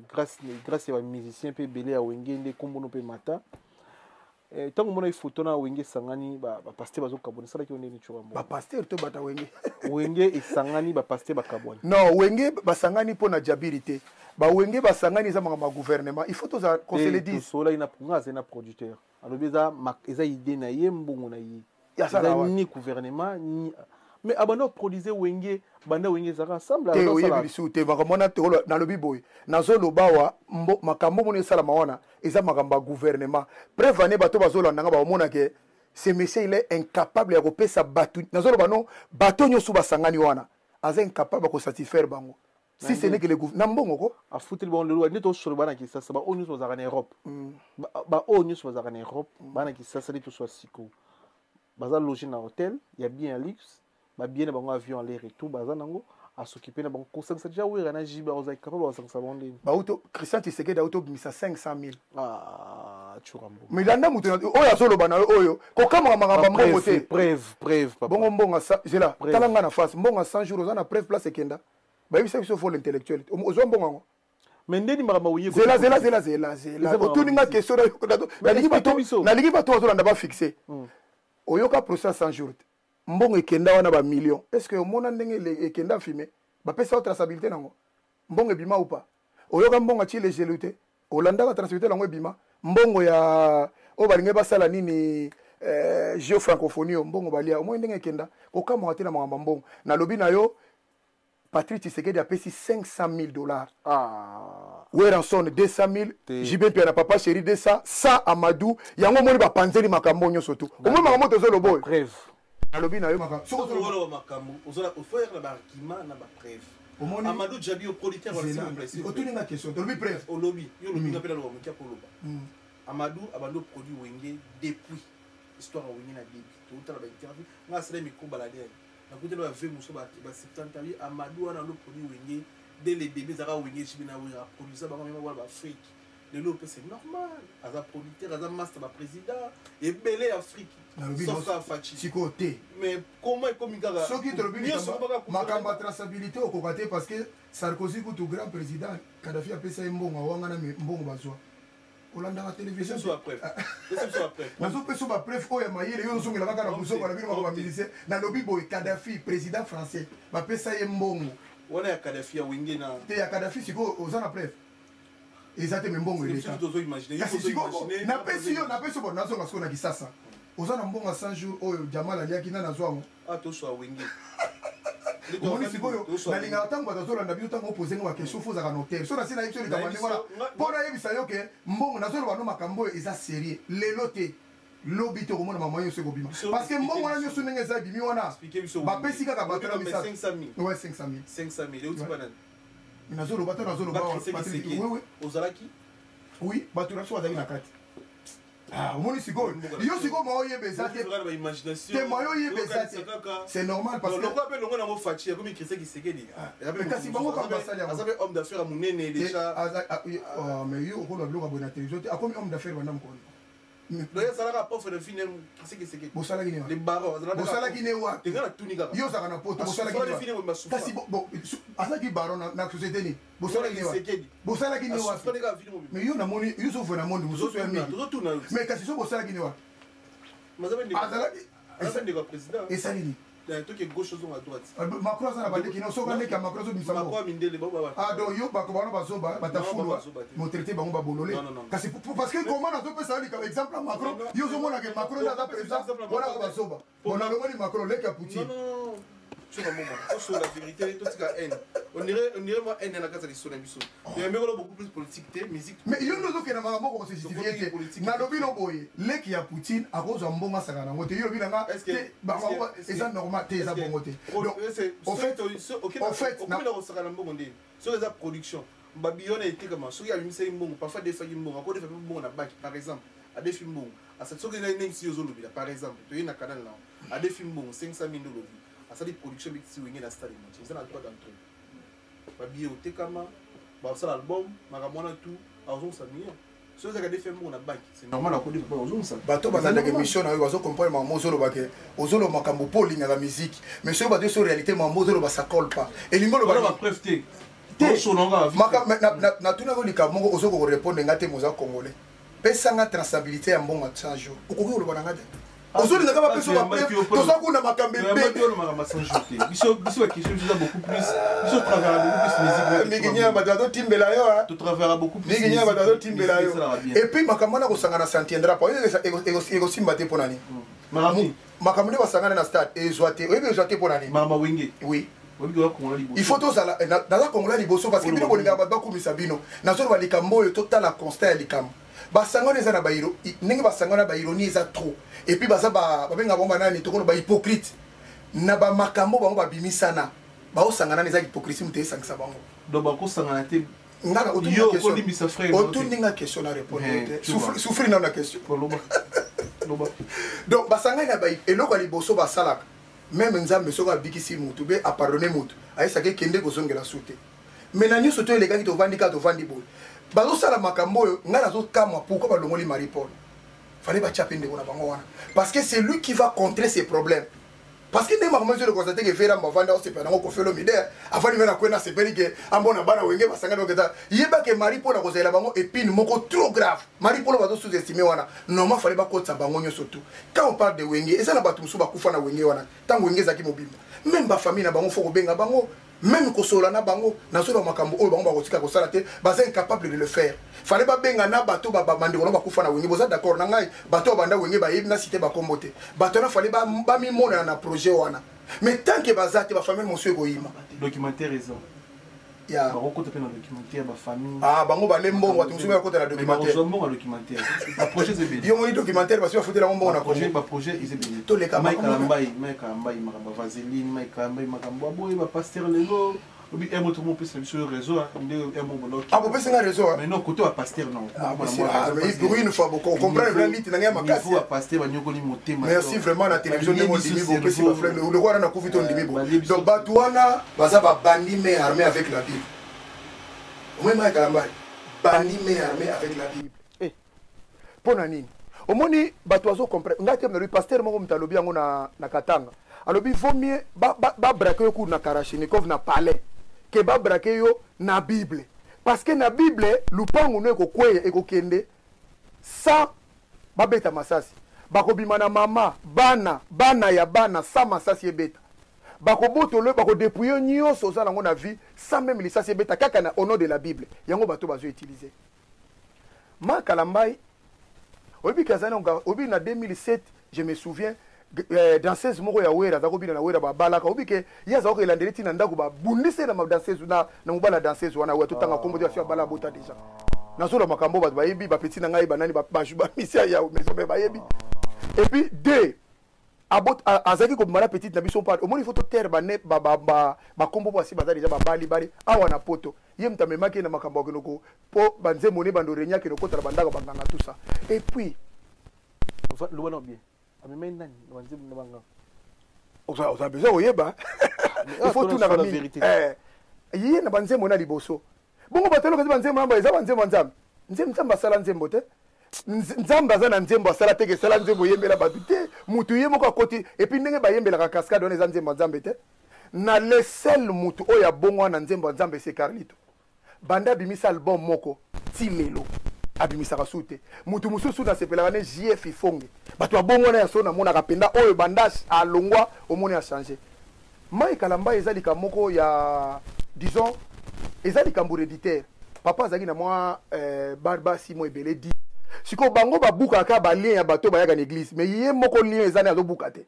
Speaker 2: grâce ya bamusicien mpe ebele ya Wenge nde kombono mpe mata. Ntango omona foto na Wenge esangani, bapasteur bazokabwana, esalaki yo ndeni, Tshoura?
Speaker 1: Bapasteur to bata Wenge?
Speaker 2: Wenge esangani, bapasteur bakabwani.
Speaker 1: Non, Wenge basangani mpo na Jabiri te. Bawenge basangani eza makambo ya gouvernement, il faut toza qu'on se le dise.
Speaker 2: Tosolaki na nga, azali na producteur, alobi eza idée na ye, mbongo na ye, eza ni gouvernement ni, mais abanda oproduise Wenge, banda Wenge ezalaka ensemble.
Speaker 1: Te, oyebi lisusu te makambo wana. Nalobi boye, nazoloba awa, makambo moni esalama wana eza makambo ya gouvernement. Preuve ane, bato bazolanda nga baomona ke ce monsieur, il est incapable ya kopesa bato. Nazoloba no, bato nyonso basangani wana, aza incapable ya kosatisfaire bango, si ce n'est que le na mbongo ko.
Speaker 2: Afuteli bango lelo nde tosolo bana Kisasa, baoyo nyonso bazalaka na Europe, baoyo nyonso bazalaka na Europe, bana Kisasa nde toswa sikoyo baza loge na hotel ya bien, ya luxe, babien na bango, avion aller retour baza nango, asokipe na bango. Kosangisa deja Wera na JB, ozali capable basangisa bango ndeni?
Speaker 1: Bauto Christian Tshisekedi auto obimisa 500 000.
Speaker 2: Ah, Tshoura Mboma.
Speaker 1: Mais landa moto oyo azoloba na yo, oyo kokamaka makambo mbongo te.
Speaker 2: Preuve, preuve, papa.
Speaker 1: Bongo mbongo zela, tala nga na face, mbongo 100 jours, oza na preuve place ekenda? Bayebisa biso vol intellectuel, ozwa mbongo yango?
Speaker 2: Mais ndeni makambo oye?
Speaker 1: Zela, zela, zela, zela, zela. Otuni nga question, nalingi bato bazolanda bafixe. Oyoka procès 100 jours te, mbongo ekenda wana bamillion, est ce que omona ndenge ekenda fume, bapesa yo traçabilité nango, mbongo ebima ou pas? Oyoka mbongo atie legelu te, olandaka traçabilité nango ebima? Mbongo ya oyo balingi basala nini, jeu francophonie oyo, mbongo balia, omoi ndenge ekenda? Kokamwaka te na makambo ya mbongo. Nalobi na yo, Patrick Tshisekedi apesi 500 000 $.
Speaker 2: Ah.
Speaker 1: Werrason 200 000, JB Mpiana papa chéri 200, 100 Amadou. Yango omoni bapanzeli makambo nyonso tu. Omoni makambo tozoloba oyo.
Speaker 2: Preuve.
Speaker 1: Nalobi na yo
Speaker 2: makambo. Makambo ozola ofoyaka na baargument na bapreuve.
Speaker 1: Omoni
Speaker 2: Amadou Djabi, producteur, s'il vous plaît.
Speaker 1: Otuni nga question, tolobi preuve.
Speaker 2: Olobi, yo lobi nga pe naloba moke akoloba. Amadou abandi produit Wenge depuis histoire ya Wenge na début. Totala ba interview, nga asala micro baladeur. Nakutela ba vieux mosusu ba 70 ans, Amadou wana lo produit Wenge dès le début, ezalaka Wenge JB na Wenge, produisa bango même wana ba Afrique. Lelo mpe c'est normal, aza producteur, aza master, ba président ebele ya Afrique, sauf ka Fatshi.
Speaker 1: Sikoyo te.
Speaker 2: Mais comment ekomi kaka
Speaker 1: soki tolobi makambo ya traçabilité, okoka te, parce que Sarkozy kutu grand président, Kadafi apesa ye mbongo, awanga na mbongo bazwa. Olandaka télévision, nazopesa bapreuve oyo ya mayele. Yo ozongela kaka na buzoba na bino, makambo ya musicien. Nalobi boye, Kadafi, président français, bapesa ye mbongo.
Speaker 2: Wana ya Kadafi, ya Wenge na
Speaker 1: Te, ya Kadafi. Sikoyo oza na preuve eza te, me mbongo eleka. Kasi sikoyo napesi yo, napesi yo. Bon, nazonga sikoyo na Kisasa. Oza na mbongo ya 100 jours oyo Jamal aliaki, nani azwa yango? Omoni sikoyo, nalingaka ntango bato azolanda biso, ntango opose nga baquestion, faut ozalaka notaire. So nasi nayebi so likambo ndenge wana mpo nayebisa yo ke mbongo, nazoloba no makambo oyo eza sérieux. Lelo te, lobi te, okomona mama nyonso ekobima, parce que mbongo wana nyonso ndenge eza ebimi wana, bapesi kaka bato na misato. Ouais, 500 000. Nazoloba to nazoloba?
Speaker 2: Ozalaki?
Speaker 1: Oui, bato na biso bazalaki na kati. Omoni sikoyo, yo sikoyo ma oyeba eza te, te ma oyeba eza te, c'est normal, parce que
Speaker 2: lokola mpe longo nango Fatshi akomi Christian Tshisekedi.
Speaker 1: Kasi bango kaka basali yango.
Speaker 2: Aza mpe homme d'affaires ya monene déjà.
Speaker 1: Mais yo okoloba biloko ya boye na télévision te. Akomi homme d'affaires banda mokolo?
Speaker 2: Donc ezalaka pauvre de fine Christian Tshisekedi.
Speaker 1: Bosalaki ne?
Speaker 2: Les barons.
Speaker 1: Bosalaki ne wapi?
Speaker 2: Tenga na tuni kaka.
Speaker 1: Yo ozalaka na poto, bosalaki ne? Kasi azalaki baron na société nini? Bosalaki ne wapi? Bosalaki ne wapi? Mais yo namoni yo ozovwe na monde mosusu ya mingi. Mais kasi so bosalaki ne wapi? Azalaki esali nini?
Speaker 2: Toke gauche, ozonga droite.
Speaker 1: Macron aza na bandeki no, soki aleki ya Macron azobimisa. Ah, donc yo bako wana bazoba, batafulwa motraité bango babolole. Kasi parce que comment nazopesa yo likambo, exemple ya Macron, yo ozomonake Macron nde aza président wana, ka bazoba. Bon, nalongoli Macron, leki ya Poutine.
Speaker 2: Soka moma tosola vérité, totika haine. On dirait moi haine na kati ya liso na biso. Toyambi beaucoup plus politique te, musique.
Speaker 1: Mais yo nde ozokende makambo moko kose justifier te. Nalobi no boye, leki ya Poutine akozwa mbongo asaka nango te. Yo lobi nanga te, eza normal te, eza bongo te.
Speaker 2: Au fait, okomi na kosaka na mbongo ndeni soki eza production babiyo na etekama? Soki abimisaki mbongo, parfois adefaki mbongo, akodefa mpe mbongo na banque. Par exemple, adefi mbongo, soki ndenge si ozolobela, par exemple toye na canal nao, adefi mbongo 500 mille, olobi asali production, ebetisi Wenge na stade motie, eza na droit d'entrée, babillet otekama, basala album, makambo wana tout, azongisa million. Soki ezalaka defi mbongo na banque, c'est normal, akodefa mpo azongisa.
Speaker 1: Bato bazalaka émission na yo, bazocomprendre makambo ozoloba, ke ozoloba makambo mpo olingaka musique. Mais soki bato so réalité, makambo ozoloba, ça colle pas. Elingi oloba
Speaker 2: bapreuve te.
Speaker 1: Natunaki likambo moko, ozokoka korépondre nga te. Moza congolais, pesanga traçabilité ya mbongo ya 100 jours. Okoki koloba na nga te, ozolingaka bapesa bapreuve, toza kuna makambo
Speaker 2: ebele. Biso baquestion, biso eza beaucoup plus, biso travaillera beaucoup plus musique.
Speaker 1: Mingi nyama bato bazotimbela yo.
Speaker 2: Totravaillera beaucoup plus.
Speaker 1: Mingi nyama bato bazotimbela yo. Et puis makambo wana kosangana sentiendra po ekosimba te. Mpo na nini? Makambo nde basangana na stade ezwa te. Oyebi ezwa te mpo na nini?
Speaker 2: Makambo Wenge.
Speaker 1: Oui, il faut tozala, naza Congolais liboso, parce que bino bolingaka bato bakumisa bino. Nazoloba likambo oyo, totala constat ya likambo. Basangano eza na ndenge basangano ya baironie eza trop. Et puis baza, babengaka bango banani, tokolo bahypocrite na bamakambo bango babimisana, baosangana eza hypocrisie, moto esangisa bango.
Speaker 2: Donc bakosangana te.
Speaker 1: Ngaka otuninga question na répondre te, souffrir nano na question. Donc basangani na eloko ya liboso basalaka, même Nzambe soki abikisi mutu be apardonne mutu, ayesaki ekende kozongela su te. Mais na nyonso to elekaki, tovandi kaka, tovandi boye, bazosala makambo oyo. Ngai nazokamwa pourquoi balongoli Marie Paul. Fallait batia mpe ndeko na bango wana, parce que c'est lui qui va contrer ces problèmes. Parce que ndenge makambo ezoli constate ke Verambo avandi, aosepela nango. Koffi Olomide avandi mpe na kwena, asepeli ke ambona bana Wenge basangani. Oketa yeba ke Marie Paul akozalela bango épine moko trop grave. Marie Paul bazo sous-estime wana. Normal, fallait bakotisa bango nyonso tout. Quand on parle de Wenge, eza na bato mosusu bakufa na Wenge wana ntango Wenge ezalaki mobimba. Même bafamille na bango, faut kobenga bango, même kosolola na bango. Nazoloba makambo oyo bango bakotika kosala te, baza incapable de le faire. Fallait babenga na bato bandeko na bakufa na Wenge. Boza d'accord na ngai, bato oyo banda Wenge bayebi na cité bakombo te. Bato wana fallait bamimonana na projet wana. Mais tant que baza te, bafamille mosusu ekoyima.
Speaker 2: Documentaire eza.
Speaker 1: Ya
Speaker 2: bakokota mpe na documentaire, bafamille.
Speaker 1: Ah, bango bale mbongo, bato mosusu bakota na documentaire.
Speaker 2: Mbongo ya documentaire, baprojet eza ebele.
Speaker 1: Yo moni documentaire, basi bafutela yango mbongo na
Speaker 2: Congo. Baprojet eza ebele.
Speaker 1: Toleka.
Speaker 2: Mike Kalambai, Mike Kalambai, makambo ya vaseline, Mike Kalambai, makambo aboye bapasteur lelo. Obi un moto mopesa biso réseau nde un mot bonoki.
Speaker 1: Ah bopesa nga réseau.
Speaker 2: Mais non côté wa pasteur non.
Speaker 1: Ah ah mais pour une fois bon comprendre vraiment liti na nga makasi.
Speaker 2: Niveau wa pasteur ba nyokoli motema.
Speaker 1: Merci vraiment na télévision nde mondimi bopesi ba frère le roi na kufi to ndimi bo. Donc bato wana baza ba bandits mais armés avec la Bible. Omoni Mike Kalambay bandit mais armé avec la Bible.
Speaker 2: Eh.
Speaker 1: Mpo na nini? Omoni bato bazo comprendre ngai te nalobi pasteur moko moto alobi yango na, na Katanga alobi vaut mieux ba, ba, ba braquer yo kuna na Karachnikov na palais que ba braquer yo na Bible parce que na Bible lupangu no ekokweya ekokende sans babeta masasi bakobima na mama bana bana ya bana sans masasi ebeta bakobotolo bakodepouille yo nyonso oza nango na vie sans même lisasi ebeta kaka na au nom de la Bible yango bato bazo utiliser Marc Kalambay oyebi ke azali na oyebi na 2007 je me souviens eh, danseuse moko ya Wera aza kobina na Wera babalaka oyebi ke ye azalaka koelandeli ti na ndako babundisa ye na danseuse na, na mobali ya danseuse wana Wera totanga kombo te asi abala abota deja nazola makambo bato bayebi bapeti na ngai banani bamisia ya maison mpe bayebi et puis deux abot azalaki kobima na petite na biso mpa omoni faut totere bane bakombo po asi baza deja babali bali awa na poto ye moto amemaki ye na makambo akende ko mpo banzembo ne bando renia akende kokota na bandako banganga tout ça et puis
Speaker 2: loba na bien amemaki nani na banzembo na banganga
Speaker 1: oza besoin koyeba il faut tunaka mingi eh, ye na banzembo na liboso bongo bato eloko eza banzembo na eza banzembo ya nzambe nzembo nzambe asala nzembo te nzambe aza na nzembo asala te kesala nzembo oyembela bato te motu ye moko akoti epuis ndenge bayembelaka cascade wana eza nzembo ya nzambe te na le seul motu oyo abongwa na nzembo ya nzambe se carlito banda abimisa album moko ti lelo abimisaka su te motu mosusu nasepelaka ne jf ifonge bato babongwana ya solo namonaka mpenza oyo banda alongwa omoni achange Mike Kalambay eza likambo moko ya disons eza likambo hereditaire. Papa azalaki na mwa eh, bar basi mwa ebele di sikoyo bango babukaka kaka ba lien ya bato bayaka na eglise mais ye moko lien eza ne azobuka te.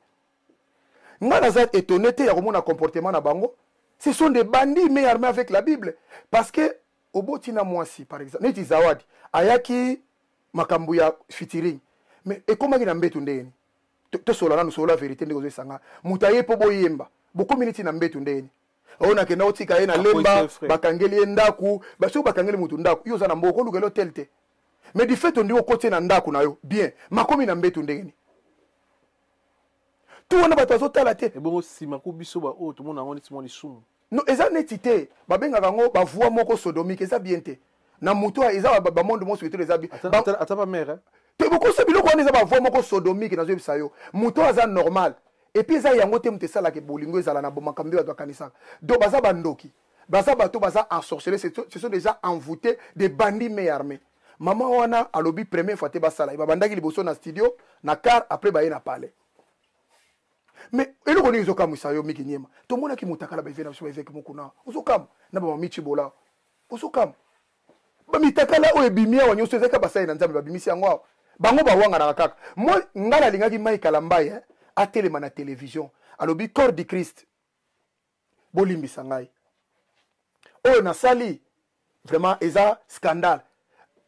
Speaker 1: Nga naza étonné te ya komona comportement na bango. Ce sont des bandits mais armés avec la Bible parce que oboti na mwasi par exemple neti Zawadi ayaki makambo ya featuring mais ekomaki na mbetu ndenge nini? Tosola nanu solola verite ndenge ozoyesa nga moto aye mpo boyemba bokomi neti na mbetu ndenge oyo nakenda otika ye na lemba bakangeli ye ndako soki bakangeli moto ndako yo oza na mboko olukela hotel te mais du fait ondimi okoti ye na ndako na yo bien makomi na mbetu ndenge nini tu wana bato bazotala te
Speaker 2: ebongo nsima ko biso baoyo tomona yango neti mwa lisumu
Speaker 1: no eza neti te babengaka yango bavoi moko sodomique eza bien te na moto eza bamonde moko spirituel eza bien
Speaker 2: ata bamare
Speaker 1: te bokosa biloko wana eza bavoi moko sodomique nazoyebisa yo moto aza normal epuis eza yango te moto esalaka bolingo ezala na makambo nde bato bakanisaka donc baza bandoki baza bato baza ensorcelé ce sont déjà envoûtés des bandits mais armés mama wana alobi première fois te basala ye babandaki liboso na studio na car après baye na palais mais eloko nini ezokamwisa yo miki niema tomonaki motakala baeve na biso baeveke mokuna ozokamwa na bamami cibola ozokamwa bamitakala oyo ebimi awa nyonso ezalaki basali na nzambe babimisi yango awa bango bawanganaka kaka moi ngai nalingaki mai kalambai eh, atelema na télévision alobi corps du christ bolimbisa ngai oyo nasali vraiment eza scandale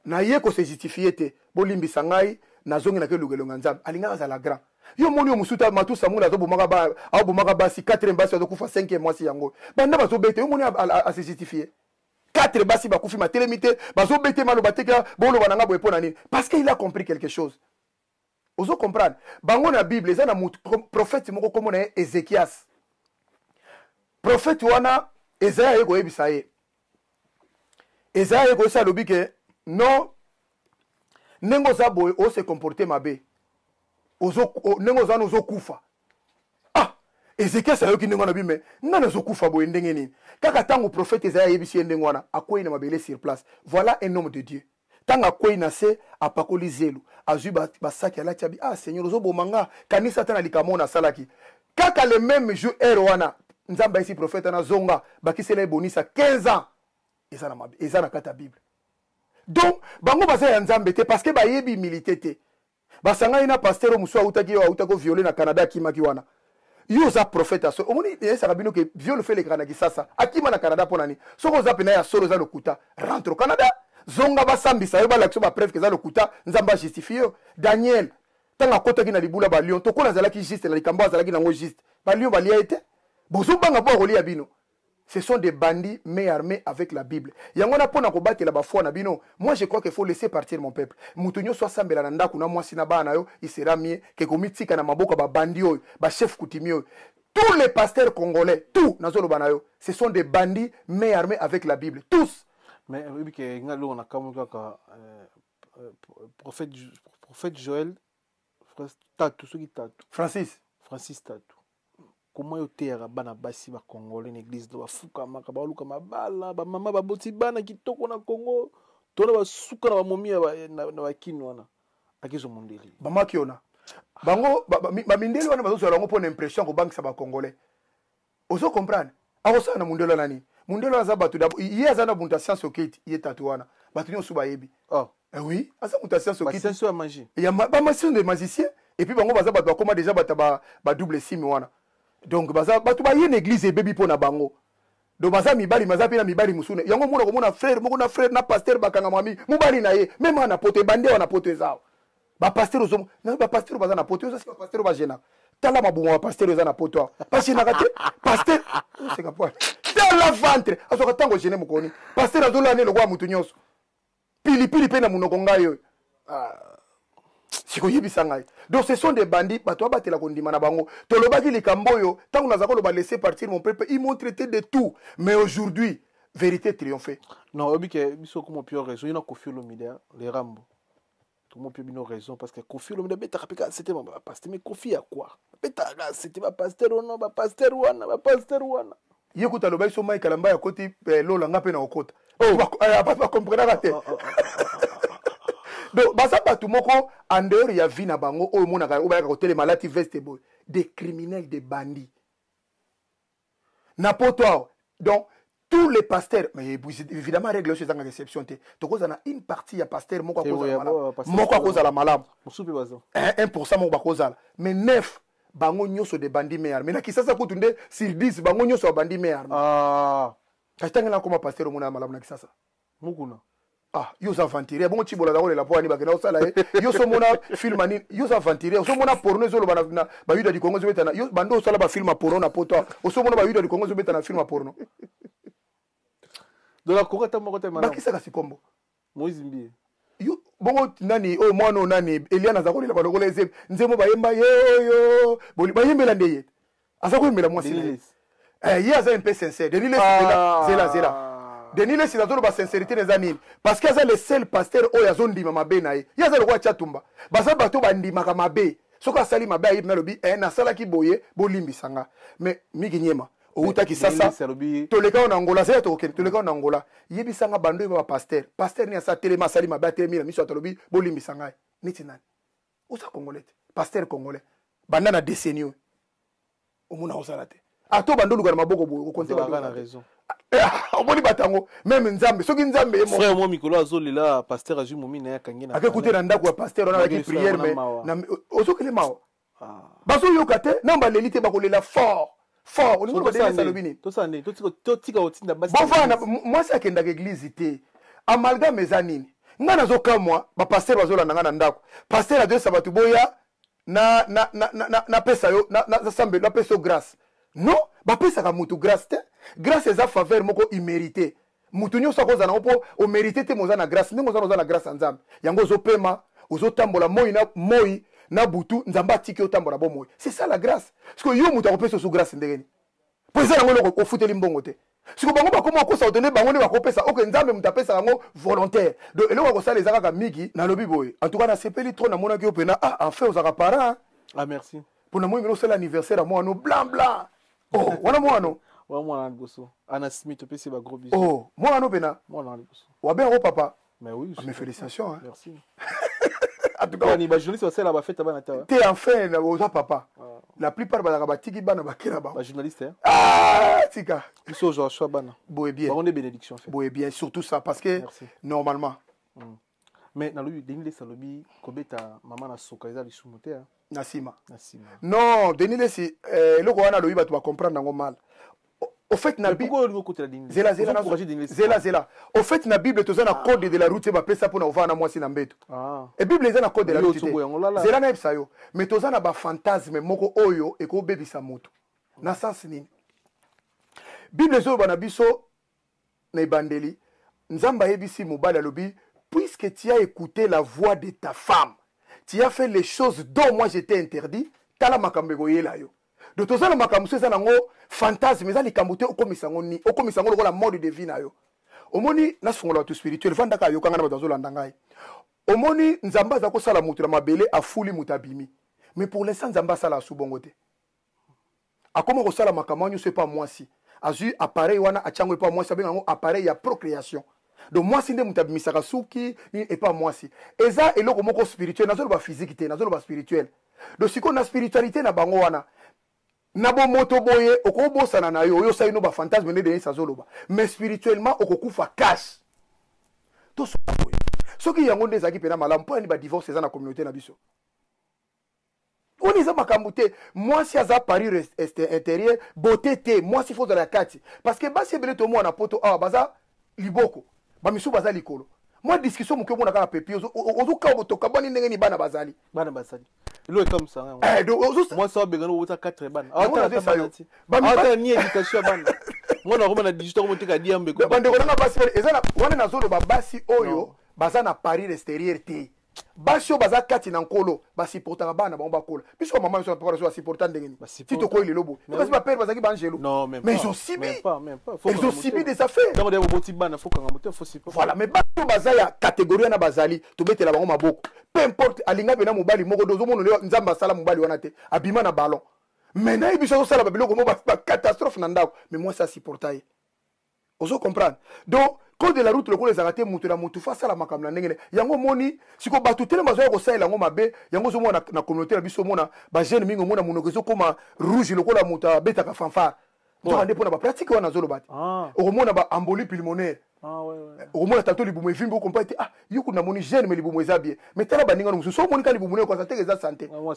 Speaker 1: naye ko se justifier te bolimbisa ngai nazongi nake luka elonga nzambe alingaka azala grand yo moni yo mosusu matu samula azobomaka ba abomaka basi 4 basi azokufa 5 mwasi yango banda bazobeta yo moni ase justifier 4 basi bakufi matelemi te bazobete maloba te boloba na nga boye mpo na nini parce que il a compris quelque chose ozo comprendre bango na bible eza na mutu prophète moko kombo na ye Ezekias prophète wana Esaïe aye koyebisa ye Esaïe aye koyebisa alobi ke non ndenge oza boye ose comporter mabe ozo ndenge oza wana ozokufa ah Ezekias ayoki ndenge wana bi me nga nazokufa boye ndenge nini kaka ntango prophète Esaïe ayebisi ye ndenge wana akwei na mabele sur place voilà un homme de Dieu Tango akwei na se, apakoli zelo, azwi ba, ba saki alati abi, ah Seigneur, ozoboma nga, kanisa ata na likambo oyo nasalaki. Kaka le meme jour, heure wana, Nzambe ayesi prophète wana, zonga, bakisela ye bonisa 15 ans. Eza na mabe, eza na kati ya Bible. Donc, bango baza ya Nzambe te parce que bayebi humilité te. Basangani na pasteur oyo mosusu awutaki yo awutaki viole na Canada akimaki wana. Yo oza prophète ya solo. Omoni eyesaka bino ke viole fe elekaka na Kisasa. Akima na Canada mpo na nini? Soki oza pena ya solo oza lokuta, rentre au Canada. Zonga basambisa yo balakisa ba preuve ke eza lokuta, Nzambe a justifie yo. Daniel ntango akotaki na libula ba lion, tokola azalaki juste na likambo azalaki nango juste. Ba lion balia ye te. Bozobanga mpo akolia bino. Ce sont des bandits mais armés avec la Bible. Yango na pona kobatela ba foi na bino. Moi, je crois qu'il faut laisser partir mon peuple. Mutu nyonso asambela na ndako na mwasi na bana yo, il sera mieux que komitika na maboko ba bandits oyo, ba chef coutumier oyo. Tous les pasteurs congolais, tous nazoloba na yo, ce sont des bandits mais armés avec la Bible. Tous.
Speaker 2: Mais oyebi ke nga eloko na kamwi kaka, prophète Joël Tatu, soki Tatu.
Speaker 1: Francis.
Speaker 2: Francis Tatu. Comment yo teyaka bana basi bacongolais na église do bafukamaka, baluka mabala, bamama baboti bana kitoko na Congo to na basuka na bamomi na bakini wana, akezwa mondele?
Speaker 1: Bamaki ona bango bamindele wana bazozwala yango mpona impression kobangisa bacongolais. Ozo comprendre? Akosala na mundele wana nini? Mundele wana aza bato, ye aza na moto ya science oketi ye Tatu wana, bato nyonso bayebi.
Speaker 2: Oh.
Speaker 1: Eh oui, aza moto ya science okiti.
Speaker 2: Bascience ya magie.
Speaker 1: Ya bamagicien, de magicien. Et puis bango baza bato bakoma déjà bato ya badouble sim wana. Donc baza bato baye na église, ebebi mpo na bango. Donc baza mibali, baza mpe na mibali mosusu. Yango mona komona frère moko na frère na pasteur bakanga mami mobali na ye même wana poto ebande wana, poto eza awa. Bapasteur ozo na bapasteur baza na poto, oza si bapasteur bagenaka. Tala mabongo ya pasteur eza na poto awa, bagenaka te. Pasteur oseka po tala ventre, azwaka ntango gene mokoni. Pasteur azolala ne lokola motu nyonso, pilipili mpe na monoko. Ngai oyo sikoyebisa ngai. Donc ce sont des bandits. Bato babatela kondima na bango. Tolobaki likambo oyo ntango naza koloba laisser partir mon peuple, ils m'ont traité de tout, mais aujourd'hui vérité triomphe.
Speaker 2: Non, oyebi ke biso koma pio raison yo na Kofi Olomide, le Rambo, tomo mpe bino raison, parce que Kofi Olomide abetaka mpe kaka sete bapasteur. Mais Kofi ya quoi? Abetaka kaka sete bapasteur wana, bapasteur wana, bapasteur wana.
Speaker 1: Ye kuta alobaki so Mike Alamba akoti lola, nga mpe na okota. Bato bakomprenaka te. Donc baza bato moko en dehors ya vie na bango oyo omonaka, oyo bayaka kotelema alati veste boye, des criminels, des bandits na poto awa. Donc tous les pasteurs, mais évidemment règle oyo ezangaka exception te. Tokozala na une partie ya pasteur moko akozala malamu, moko akozala malamu, 1% moko bakozala, mais 9 bango nyonso de bandits mais armés. Na Kisasa kutu nde sur 10 bango nyonso babandi mais armés.
Speaker 2: Ah.
Speaker 1: Kasi ntango nakoma pasteur, omona ya malamu na Kisasa?
Speaker 2: Mokuna.
Speaker 1: Ah, yo oza aventurier. Bongo Cibola aza kolela mpo ani bakenda kosala ye. Yo so omona film nini? Yo oza aventurier. Osomona porno ezoloba na bayuda du Congo ezobeta na yo. Bando osala bafilm ya porno na poto, osomona bayuda du Congo ezobeta na film ya porno?
Speaker 2: Donc na Congo ata moko te malamu?
Speaker 1: Bakisaka sikombo.
Speaker 2: Moïse Mbiye.
Speaker 1: Yo bongo nani oyo mwana oyo nani Eliane aza kolela balokola eze nzembo bayemba ye oyo bayembela nde ye aza koyembela mwasi na ye. Ye aza un peu sincère, Denis Lesi.
Speaker 2: Ah.
Speaker 1: Zela, zela. Denis Lesi, azoloba sincérité na eza nini? Parce que aza le seul pasteur oyo azondima mabe na ye. Ye aza lokola Tiatumba. Baza bato bandimaka mabe. Soki asali mabe, ayebi nalobi nasalaki boye, bolimbisa nga. Mais Miki Nyema outaki sasa, toleka oyo na Angola, zela, tokokende, toleka oyo na Angola. Yebisanga bando oyeba bapasteur, pasteur nini asa telema, asali mabe, atelemi na miso atalobi bolimbisa ngai? Neti nani? Oza congolais te? Pasteur congolais banda na décennie oyo omona ozala te. Ata obanda oluka na maboko boye, okonte. Omoni bato yango, même Nzambe, soki Nzambe ye
Speaker 2: Frère mo mikolo azolela, pasteur azwi momi na ye, akangi na
Speaker 1: ake kute na ndako ya pasteur wana, alaki prière, mais ozokele mawa. Bazoyoka te na baleli te, bakolela fort fort. Olingi badelesa, alobi nini?
Speaker 2: Totika kotinda
Speaker 1: basi. Bovanda, mwasi akendaka église te. Amalgame eza nini? Ngai nazokamwa bapasteur bazolanda ngai na ndako. Pasteur azoyesa bato boya napesa yo, nasambe, napesa yo grâce. Non, bapesaka mutu grâce te. Grâce eza faveur moko immérité. Mutu nyonso akozala nango mpo omérite te. Moza na grâce ndenge oza na grâce ya Nzambe. Yango ozopema, ozotambola moi na moi na butu, Nzambe atiki otambola bomoi. C'est ça la grâce. Parce que yo moto akopesa osu grâce ndenge nini? Mpo eza yango eloko ofuteli mbongo te. Siko bango bakoma kokosa otende, bango nde bakopesa. Oke, Nzambe moto apesaka yango volontaire. Donc eloko ya kosala eza kaka mingi. Nalobi boye, en tout cas nasepeli trop, namonaki yo mpena. Ah, enfin ozalaka parent.
Speaker 2: Ah, merci.
Speaker 1: Mpo namoni bino osala anniversaire ya mwana blanc blanc. Oh, wana mwana?
Speaker 2: Wana mwana liboso, Ana Smith, opesi ba gros bisous.
Speaker 1: Oh, mwana mpena?
Speaker 2: Mwana liboso.
Speaker 1: Wabenga papa?
Speaker 2: Mais oui.
Speaker 1: Ah, mes félicitations, hein.
Speaker 2: Merci.
Speaker 1: En tout cas,
Speaker 2: ni ba journaliste basala ba fête bana ta.
Speaker 1: Te, enfin oza papa. Ah. La plupart bazalaka batiki bana bakela bango.
Speaker 2: Ba journaliste, hein.
Speaker 1: Ah, tika.
Speaker 2: Biso ozwa choix bana.
Speaker 1: Boye bien.
Speaker 2: Bango nde bénédiction en fait.
Speaker 1: Boye bien, surtout ça, parce que
Speaker 2: Merci.
Speaker 1: Normalement
Speaker 2: Mais nalobi, Denis Lesi alobi kobeta mama na soka eza lisumu te, hein.
Speaker 1: Na nsima.
Speaker 2: Na nsima.
Speaker 1: Non, Denis Lesi, eloko wana alobi, bato bacomprendre yango mal. Au fait na
Speaker 2: Pourquoi olingi okotela Denis?
Speaker 1: Zela, zela, zela, zela. Au fait, na Bible toza na code de la route bapesa mpona ovanda na mwasi na mbeto. E Bible eza na code de la route te. Zela, nayebisa yo. Mais toza na bafantasme moko oyo ekobebisa moto. Na sens nini? Bible ezoloba na biso na ebandeli, Nzambe ayebisi mobali, alobi: puisque tu as écouté la voix de ta femme, tu as fait les choses dont moi j'étais interdit, tala makambo ekoyela yo. Donc toza na makambo mosusu eza nango fantasme, eza likambo te. Okomisa yango ni okomisa yango lokola mode de vie na yo. Omoni, nafungola bato spirituel, vandaka, ayokanga na bato azolanda ngai. Omoni, Nzambe aza kosala moto na mabele, afuli moto, abimi. Mais pour l'instant, Nzambe asala asu bongo te. Akoma kosala makambo nyonso epa mwasi. Azwi appareil wana, atiango epa mwasi, abenga yango appareil ya procréation. Donc mwasi nde moto abimisaka suki epa mwasi. Eza eloko moko spirituel, nazoloba physique te, nazoloba spirituel. Donc sikoyo, na spiritualité na bango wana, na bomoto boye, okobosana na yo oyo osali no bafantasme nde Denis azoloba, mais spirituellement okokufa cash. Tosoka boye, soki yango nde ezalaki mpena malamu, mpo yani badivorce eza na communauté na biso? Wana eza makambo te. Mwasi aza parure intérieur, beauté te. Mwasi faut ozala ya kati, parce que basi ebele tomona poto awa baza liboko, bamisusu baza likolo. Mwa discussion moke, omona kaka pepi ozokawa, tokabwani ndenge nini, bana bazali.
Speaker 2: Bana bazali, eloko ekamwisaka yango, mwasi abengani, obota 4 bana, aotala ni éducation ya bana, mwana akoma na 18, akomoteka diambe.
Speaker 1: Bandeko nanga basi, eza wana nazoloba basi oyo baza na parure extérieur te. Basi oyo baza kati na Nkolo basupportaka bana bango bakola. Biso bamama nyonso na papa biso basupporta ndenge nini ti tokoyi lelo boye? Kasi bapere bazalaki baangelo, mais ils ont subi, ils ont subi des affaires. Voilà. Mais basi oyo baza ya catégorie wana bazali, tobetela bango maboko. Peu importe, alinga mpena mobali moko, ozomona Nzambe asala mobali wana te, abima na ballon, mais nayebi biso azosala babiloko mo bacatastrophe na ndako, mais mwasi asupporta ye. Ozo comprendre? Donc code de la route lokola ezalaka te, moto na motu faut asala makambo na ndenge ne yango. Omoni siko bato telema bazoya kosalela yango mabe. Yango ozomona na communauté na biso, omona bajeune mingi, omona monoko ezokóma rouge lokola moto abetaka fanfare. Nzoka nde mpona bapratique wana azoloba te. Okomona baembolie pulmonaire, okomona tanto libumu evimbi, okompa te: ah, yo kuna namoni jeune, mais libumu eza bien. Mais tala baninga mosusu, so omoni ka libumu nayo koza teke eza santé. Yo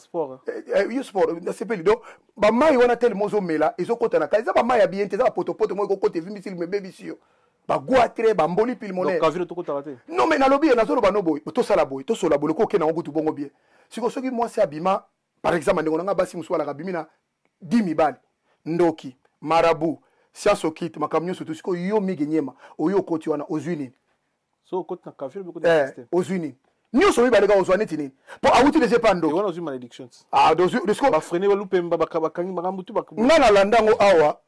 Speaker 1: sport nasepeli. Donc bamai wana telema ozomela, ezokota na kati, eza bamai ya bien te, eza bapotopoto moko ekokota, evimbisi libumu, ebebisi yo, bagoitre, baembolie pulmonaire. Non, mais nalobi ye, nazoloba no boye, tosala boye, tosola boye, lokola okende yango kutu bongo bien. Siko soki mwasi abima, par exemple, ndeko na nga basi mosusu balaka, abimi na 10 mibali, ndoki, marabout, science occulte, makambo nyonso tu. Sikoyo yo mingi nyema oyo okoti wana, ozwi nini?
Speaker 2: So okoti na kafir.
Speaker 1: Ozwi nini? Nyonso mibale kaka ozwa neti nini? Mpo awuti deja epa ndoki.
Speaker 2: Wana ozwi malédiction.
Speaker 1: Ah,
Speaker 2: bafrene, balupemba, bakangi makambo tu.
Speaker 1: Nga nalanda yango awa.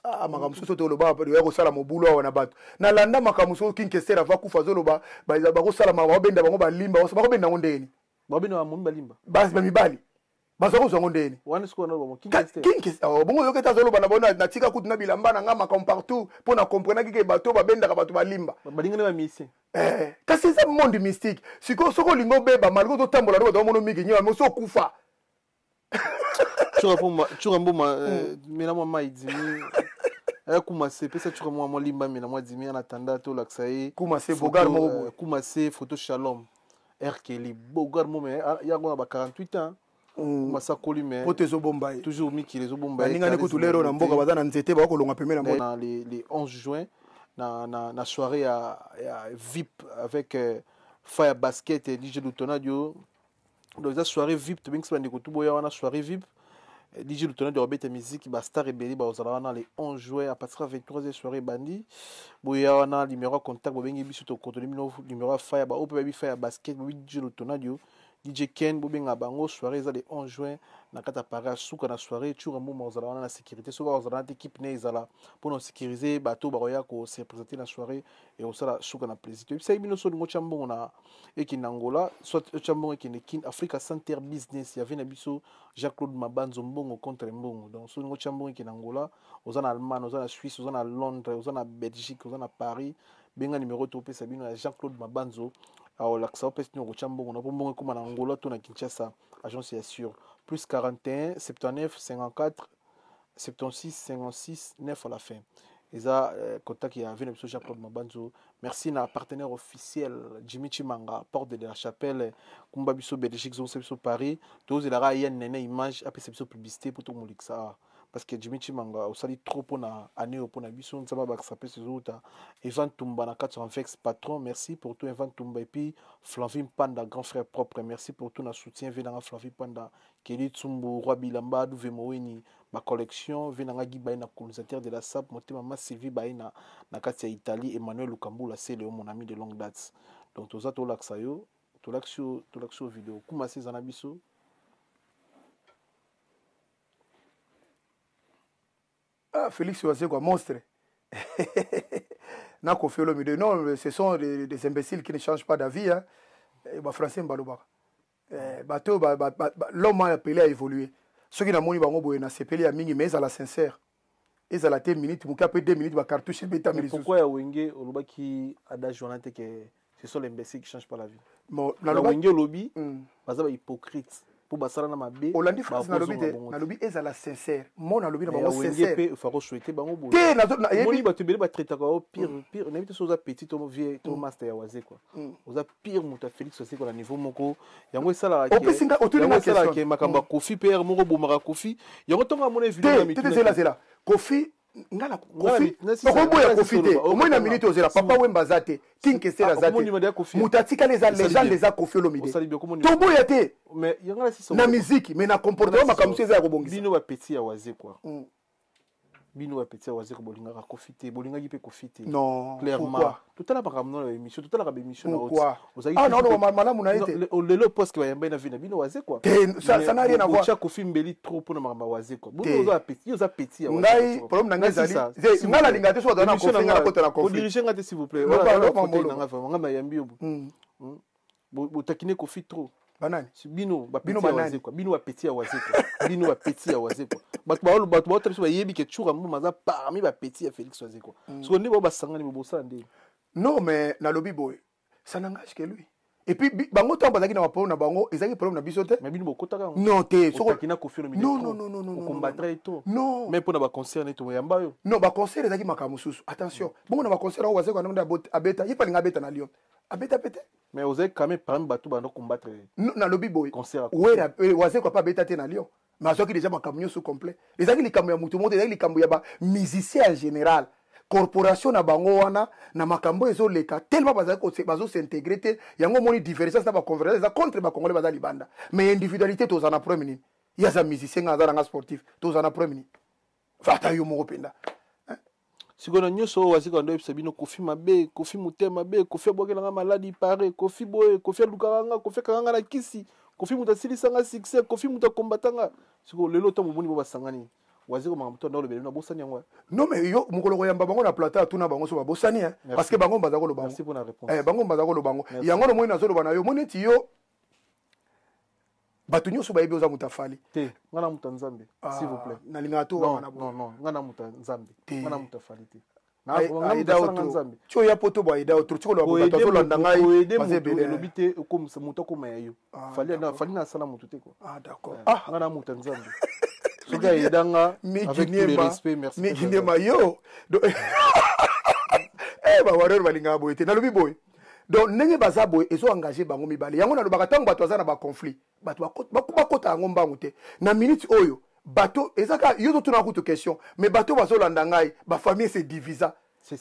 Speaker 1: Ah, makambo mosusu toloba oya kosala mobulu awa na bato. Nalanda makambo mosusu, Kinkester ava kufa, azoloba bakosala, babenda bango balimba. Bakobenda yango ndeni?
Speaker 2: Babenda bamomi balimba.
Speaker 1: Bamibali baza kozwa yango ndeni? Bongo oyoki ete azoloba na bango: natika kutu na bilamba na nga, makambo partout, mpo na comprenaki ke bato babendaka bato balimba.
Speaker 2: Balingani bamisien.
Speaker 1: Kasi eza monde mystique. Sikoyo soki olingi obeba, malgré ozotambola no, bato bamono mingi nyema, mosi okufa.
Speaker 2: Tshuka mboma, mela mwa mai dimi aya kuma se pesa tshuka mwa mwa limba, mela mwa dimi en attendant tolakisa ye.
Speaker 1: Kuma se bogar moko boye.
Speaker 2: Kuma se photo Shalom Erkeli bogar mo, mais yango na ba 48 ans masakoli, mais
Speaker 1: poto ezobomba ye.
Speaker 2: Toujours mikili ezobomba
Speaker 1: ye. Baningani kutu lero na mboka baza na nzete, bakolonga pembeni
Speaker 2: na na les 11 juin na soirée ya VIP avec Fire Basket et DJ Lutonadio. Donc eza soirée VIP, tobengisi bandeko tu boya wana soirée VIP. DJ Lutonadio abeta musique, bastar ebele bazala wana le 11 juin à partir ya 23h, soirée ebandi. Boya wana, numéro ya contact, bobengi biso, tokotoli bino numéro ya Fire, baoyo mpe bayebi Fire Basket, boyebi DJ Lutonadio, DJ Ken, bobenga bango. Soirée eza le 11 juin na kati ya Paris. Suka na soirée, Tshuka Mboma ozala wana na sécurité. Soki ozala wana te, équipe ne ezala mpona kosécuriser bato bakoya kose présenter na soirée. Ekosala suka na plaisir. Toyebisaki bino, so olingi otya mbongo na ekende Angola, soit otya mbongo ekende Kin, Africa Center Business ya vie na biso Jacques Claude Mabanzo, mbongo contre mbongo. Donc so olingi otya mbongo ekende Angola, oza na Allemagne, oza na Suisse, oza na Londres, oza na Belgique, oza na Paris, benga numéro topesa bino ya Jean Claude Mabanzo, aolakisa opesi bino kotya mbongo na mpo mbongo ekóma na Angola to na Kinshasa. Agence ya sur plus 41 79 54 76 56 9 à la fin, eza contact ya vie na biso Jean Claude Mabanzo. Merci na partenaire officiel Jimmy Chimanga, porte de la Chapelle, kumba biso Belgique, zongisa biso Paris. Tozelaka ye nene image, apesa biso publicité po tomolikisa awa. Parce que Jimmy Chimanga osali trop pona année oyo pona biso, Nzambe abakisa pe ezouta. Evan Tumba na kati ya Anvex patron, merci pour tout Evan Tumba. Et puis Flavie Mpanda, grand frère propre, merci pour tout na soutien ve nanga Flavie Mpanda, Kelly Tsumbu, Roi Bilamba, Douve Moweni, ba collection ve nanga Guy Baina, colonisateur de la SAP, motema ma Sylvie Baina na kati ya Italie, Emmanuel Lukambula Sele, mon ami de longue date. Donc toza tolakisa yo, tolakisi yo, tolakisi yo video. Kuma se zana biso.
Speaker 1: Ah, Félix Wazekwa, monstre. Na Koffi Olomide. Non, ce sont des imbéciles qui ne changent pas d'avis. Hein. Eh, ba français mbalobaka. Eh, bato ba, ba, ba, l'homme a appelé à évoluer. Soki namoni bango boye na sepeli ya mingi mais ezala sincère. Ezala te minute moke après 2 minutes ba cartouche ebetami lisusu.
Speaker 2: Pourquoi ya Wenge olobaki adage wana te que ce sont les imbéciles qui changent pas la vie?
Speaker 1: Bon,
Speaker 2: na Wenge olobi baza ba hypocrite po basala na mabe.
Speaker 1: Olandi phrase nalobi te, nalobi ezala sincère. Mo nalobi na bango sincère.
Speaker 2: Wenge pe faut souhaiter bango boye.
Speaker 1: Te nazo
Speaker 2: nayebi bato ebele ba traitaka o pire pire nayebi te so oza petit to vieux to master ya waze quoi. Oza pire moto ya Félix Wazekwa na niveau moko yango esalaka
Speaker 1: ke opesi nga otuni
Speaker 2: nga question ke makambo ya Koffi PR moko bomaka Koffi yango tonga amona
Speaker 1: video na mitu te zela zela Koffi nga na Koffi okoboya Koffi te omoni na minute ozela papa Wemba aza te King Kester aza te moto atikali eza legende eza Koffi Olomide toboya te na musique mais na comportement makambo mosusu eza ya kobongisa
Speaker 2: bino ba petit ya Wazekwa bino ba petit ya Wazekwa bolingaka Koffi te, bolingaki mpe Koffi te.
Speaker 1: Non,
Speaker 2: clairement. Totala makambo na émission, totalaka ba émission na
Speaker 1: Pourquoi? Ozali ah non non malamu na ye te.
Speaker 2: Lelo parce que bayamba na vie na bino Wazekwa.
Speaker 1: Te ça ça n'a rien à voir.
Speaker 2: Otia Koffi mbeli trop pona makambo ya Wazekwa. Bino oza petit, oza petit ya
Speaker 1: Wazekwa. Ngai problème na ngai ezali. Ngai nalinga te so bato na Koffi ngai nakota na conflit.
Speaker 2: Odirige ngai te s'il vous plaît. Voilà, na ngai vraiment ngai nayambi yo. Botakine Koffi trop.
Speaker 1: Banani?
Speaker 2: Bino ba petit ya Wazekwa, bino ba petit ya Wazekwa, bino ba petit ya Wazekwa. Bato ba bato ba biso bayebi ke Tshoura Mboma aza parmi ba petit ya Félix Wazekwa. Siko nde ba basangani bosala nde.
Speaker 1: Non mais nalobi boye, ça n'engage que lui. Et puis bango tango bazalaki na ba problème na bango, ezalaki problème na biso te.
Speaker 2: Mais bino bokotaka yango.
Speaker 1: Non te,
Speaker 2: soko otakina Koffi Olomide.
Speaker 1: Non non non non non.
Speaker 2: Okombattre ye trop.
Speaker 1: Non.
Speaker 2: Mais pona ba concert neti oyamba yo.
Speaker 1: Non, ba concert ezalaki makambo mosusu. Attention. Bongo na ba concert oyo Wazekwa ndenge abeta, ye pa linga abeta na Lyon. Abeta pe te.
Speaker 2: Mais ozali quand même parmi bato bando combattre.
Speaker 1: Non, nalobi boye.
Speaker 2: Concert.
Speaker 1: Wera Wazekwa pa abeta te na Lyon. Mais azwaki déjà makambo nyonso complet. Ezalaki likambo ya moto moko, ezalaki likambo ya ba musicien en général. Corporation na bango wana na makambo ezoleka tellement bazali bazo s'intégrer te, yango omoni divergence na ba convergence eza contre ba congolais baza libanda. Mais individualité toza na problème nini? Ye aza musicien, nga aza nanga sportif, toza na problème nini? Ata yo moko mpenza.
Speaker 2: Sikoyo na nyonso oyo Wazekwa ando oyebisa bino Koffi mabe, Koffi motema mabe, Koffi abwakela nga maladi pare, Koffi boye, Koffi alukaka nga, Koffi akanga nga na kisi, Koffi moto asilisa nga succès, Koffi moto akombata nga. Sikoyo lelo ntango bomoni bo basangani, Wazekwa makambo to ando olobela bino abosani yango.
Speaker 1: Non mais yo mokolo koyamba bango na plateau atuna bango so babosani hein, parce que bango baza koloba
Speaker 2: Merci pour la réponse.
Speaker 1: Eh bango baza koloba yango. Yango no moni nazoloba na yo, moni neti yo bato nyonso bayebi oza moto afali
Speaker 2: te. Nga na moto ya Nzambe, s'il vous plaît.
Speaker 1: Nalingaka to wana.
Speaker 2: Non non, nga na moto ya Nzambe, nga na moto afali te.
Speaker 1: Ti oya poto bo aida otro ti koloba bato azolanda ngai
Speaker 2: baza ebele. Elobi te okomisa moto akoma ya yo. Fali na fali na asala moto te quoi.
Speaker 1: Ah d'accord.
Speaker 2: Ah nga na moto ya Nzambe. Soki aida nga avec tout le respect, merci.
Speaker 1: Mikinema yo. Eh ba warrior balingaka boye te. Nalobi boye. Donc ndenge baza boye ezo engage bango mibale. Yango nalobaka ntango bato baza na ba conflit, bato bakota yango mbangu te. Na minute oyo bato eza kaka yo totuna kutu question, mais bato bazolanda ngai, ba famille se divisa.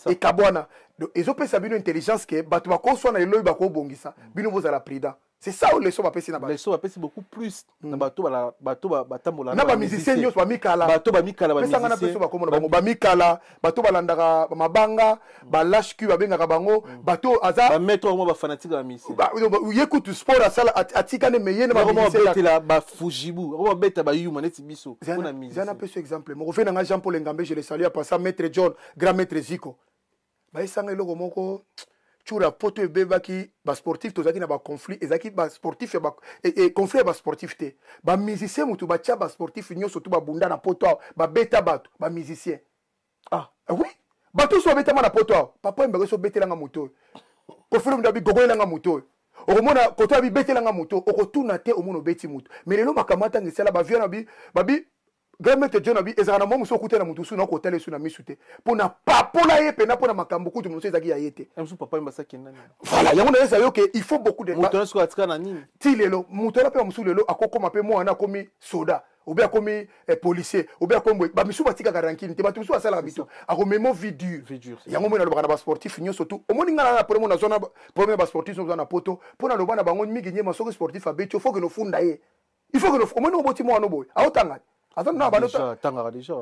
Speaker 1: Ekabwana. Donc ezopesa bino intelligence ke bato bakoswana lelo oyo bakobongisa, bino bozala prudent. C'est ça oyo leçon bapesi na bato.
Speaker 2: Leçon bapesi beaucoup plus na bato bala bato batambola
Speaker 1: na ba musicien nyonso bamikala.
Speaker 2: Bato bamikala
Speaker 1: ba musicien. Pesanga na peso bakomona bango bamikala, bato balandaka mabanga, ba lâche cul babengaka bango, bato aza
Speaker 2: ba maître oyo ba fanatique ba musicien.
Speaker 1: Ba ye kutu sport asala atikane mais ye na ba musicien
Speaker 2: batela ba fujibu, oyo babeta ba yuma neti biso pona musicien.
Speaker 1: Zana peso exemple moko fe na Jean Paul Ngambe, je le salue à ça maître John, grand maître Zico. Bayesanga eloko moko tshoura poto ebebaki ba sportif tozalaki na ba conflit, ezalaki ba sportif ya ba, e, e, conflit ya ba sportif te. Ba musicien mutu batia ba sportif nyonso tu babunda na poto awa, babeta bato, ba musicien.
Speaker 2: Ah.
Speaker 1: Oui, bato so babetama na poto awa. Papa Mbaka so betelanga moto oyo. Koffi Olomide abi gogoyelanga moto oyo. Okomona koto abi betelanga moto, okotuna te omona obeti moto. Mais lelo makambo atanga esala ba vieux na bi, babi Grand maître John abi ezalaka na mwa mosusu okuta na moto mosusu na kotala esu na misu te mpo na papola ye mpena mpo na makambo kutu mosusu ezalaki ya ye te.
Speaker 2: Mosusu papa yemba asakenda nini?
Speaker 1: Voilà, yango nayesa yo ke il faut beaucoup de
Speaker 2: moto nyonso atika na nini.
Speaker 1: Ti lelo moto wana mpe mosusu lelo akokoma mpe mwana akomi soda obe akomi policier obe akomi boye, bamisusu batikaka rankine te, bato mosusu basalaka bito akomema vie dure.
Speaker 2: Vie dure, c'est
Speaker 1: Yango moi nalobaka na basportif nyonso tu. Omoni ngai na problème, nazwa na problème ya basportif nyonso na poto mpo naloba na bango mingi nyema. Soki sportif abeti yo, faut que nofunda ye, il faut que omoni oboti mwana boye aotanga aza na bano.
Speaker 2: Déjà, tangaka déjà.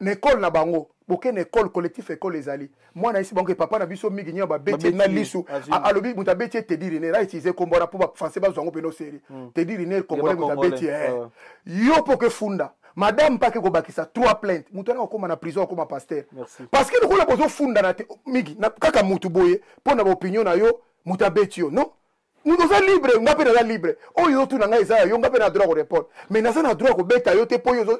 Speaker 1: Na ekole na bango, boke na ekole collectif, ekole ezali mwana ayesi bango ke papa na biso mingi nyama babeti ye na
Speaker 2: Babeti ye,
Speaker 1: lisu.
Speaker 2: azwi.
Speaker 1: Alobi moto abeti ye Teddy Riner, autiliser kombo wana mpo bafrançais bazwa yango mpena oseri Teddy Riner congolais, moto
Speaker 2: Congolais,
Speaker 1: abeti ye. Yo mpo ke funda madame mpake kobakisa trois plainte, moto wana akokóma na prison, akóma pasteur.
Speaker 2: Merci.
Speaker 1: Parce que lokola bozofundana te mingi kaka motu boye mpo na baopinion na yo, moto abeti yo, non, moto oza libre, nga mpe naza libre. Oyo ozotuna ngai eza ya yo, nga mpe na droit korépondre, mais naza na droit kobeta yo te mpo yo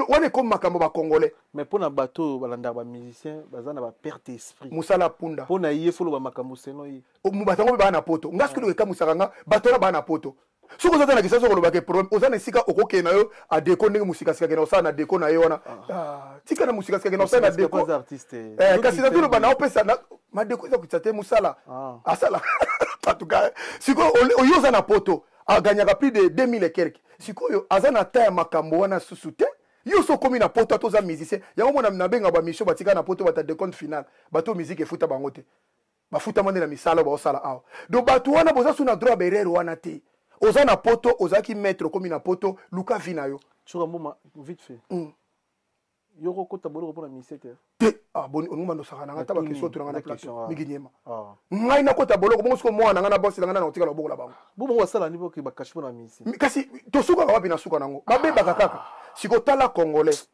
Speaker 1: wana ekomi makambo bacongolais.
Speaker 2: Mais mpo na bato oyo balandaka bamusicien, baza na baperte esprit.
Speaker 1: Mosala punda.
Speaker 2: Mpo na ye foloba makambo seno ye.
Speaker 1: Bato yango mpe baa na poto. Nga soki ekamusaka nga, bato wana baa na poto, soki oza te na kisasa, okolobaka problème oza na esika okokende na yo adeko ndenge mosikasika kende osala na deko na ye wana. Ah, tika na mosikasika kende osala na deko.
Speaker 2: Aza artiste.
Speaker 1: Kasi natoloba na opesa madeko eza kokitisa te mosala. Asala en tout cas sikoyo oyo oza na poto aganyaka plus de 2000 et quelque, sikoyo aza na ta ya makambo wana susu te. Yo so okomi na poto, ata oza musicien, yango mona nabenga bamission batika na poto, bata décompte final, bato musique efuta bango te, bafutama nde na misala oyo baosala awa. Donc bato wana boza su na droit ya berere wana te. Oza na poto, ozalaki maître, okomi na poto, luka vie na yo.
Speaker 2: Tshoura Mboma, vite fait, yo kokota boloko mpona musicien te?
Speaker 1: Te. Ah, boni olingi bandosaka na nga ta
Speaker 2: Natuni,
Speaker 1: baquestion otunanga na
Speaker 2: eza question,
Speaker 1: plateau.
Speaker 2: Ah.
Speaker 1: Mingi nyema.
Speaker 2: Ah.
Speaker 1: Ngai nakota boloko bongo siko mwana na ngai na bosi na ngai na kotikala loboko na bango.
Speaker 2: Bo bango basala ni boke bakashi mpona musicien.
Speaker 1: Kasi tosukaka wapi na suka nango? Babebaka kaka. Sikotala congolais,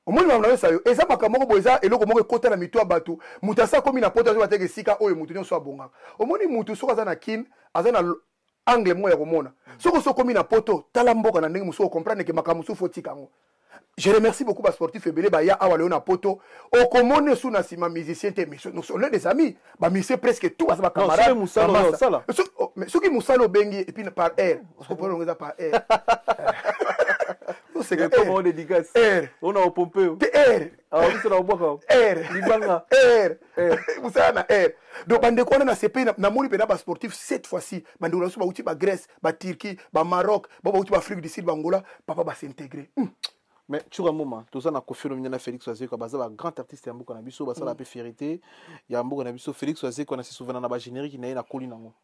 Speaker 1: omoni makambo nayesa yo eza makambo moko boye, eza eloko moko ekota na mito ya bato. Moto asa akomi na poto, azoba teke esika oyo moto nyonso abongaka. Omoni motu soki aza na Kine, aza na angle moko ya komona. Soki oso okomi na poto, tala mboka na ndenge mosusu, ocomprendre ke makambo mosusu faut tika yango. Je remercie beaucoup basportif ebele baya awa lelo na poto. Okomona esu na nsima musicien te, mais nous sommes des amis, bamusicien presque tout baza bacamarade.
Speaker 2: Soki mosala oyo osala.
Speaker 1: Oh, mais soki mosala obengi et puis par air, soki eza par air. Oseka.
Speaker 2: Ekoma o dédicace.
Speaker 1: Air.
Speaker 2: Ona opompe yo.
Speaker 1: Te, air.
Speaker 2: Ah, biso na obwaka.
Speaker 1: Air.
Speaker 2: Libanga.
Speaker 1: Air, mosala na air. Donc bandeko wana na sepei, namoni mpena basportif cette fois-ci, bandeko na biso bauti bagrèce, baturquie, bamaroc, bao bauti baafrique du Sud, bangola, papa bas'intégrer.
Speaker 2: Mais Tshoura Mboma, toza na Koffi Olomide na Félix Wazekwa, baza bagrand artiste ya mboka na biso, basala mpe fierté ya mboka na biso. Félix Wazekwa na se souvenir na bagénérique na ye, nakoli nango.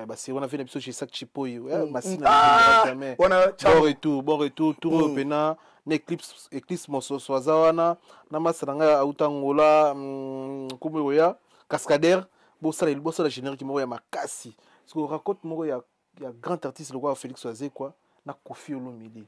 Speaker 2: Baseri wana vie na biso, Gesac Chipoy, Masina.
Speaker 1: Ah,
Speaker 2: jamais.
Speaker 1: Wana
Speaker 2: Bon retour, bon retour. Tour oyo mpena na Eclipse, Eclipse mososo aza wana na masa na ngai auta Ngola, nkombo oya Cascadeur. Bosala, bosala générique moko ya makasi. Parce que raconte moko ya grand artiste lokola Félix Wazekwa na Koffi Olomide,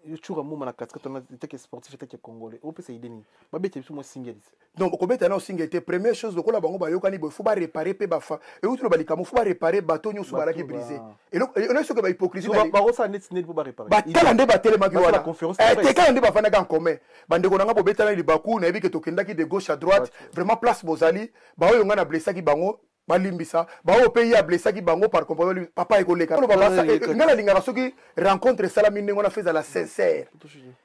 Speaker 2: yo Tshoura Mboma na katikati wana, etake sportif, etake congolais, opesa idée nini? Babeta biso mwa single.
Speaker 1: Donc kobeta na single te. Première chose, lokola bango bayokani boye, faut baréparer mpe bafa euti loba likambo, faut baréparer bato nyonso balaki brisé. Eloko soki bahypocrisie.
Speaker 2: Bakosala neti neti mpo baréparer.
Speaker 1: Batala nde batelemaki
Speaker 2: Basala
Speaker 1: wana.
Speaker 2: conférence de presse.
Speaker 1: Tekala nde bafandaki en commun. Bandeko na nga, bobetana libaku, nayebi ke tokendaki de gauche à droite. Vraiment, place bozali, baoyo nga na blessaki bango, balimbisa. Baoyo mpe ye ablessaki bango par comportement, papa ekoleka. Oloba nga nalingaka soki rencontre esalami ndenge wana, faut ezala sincère,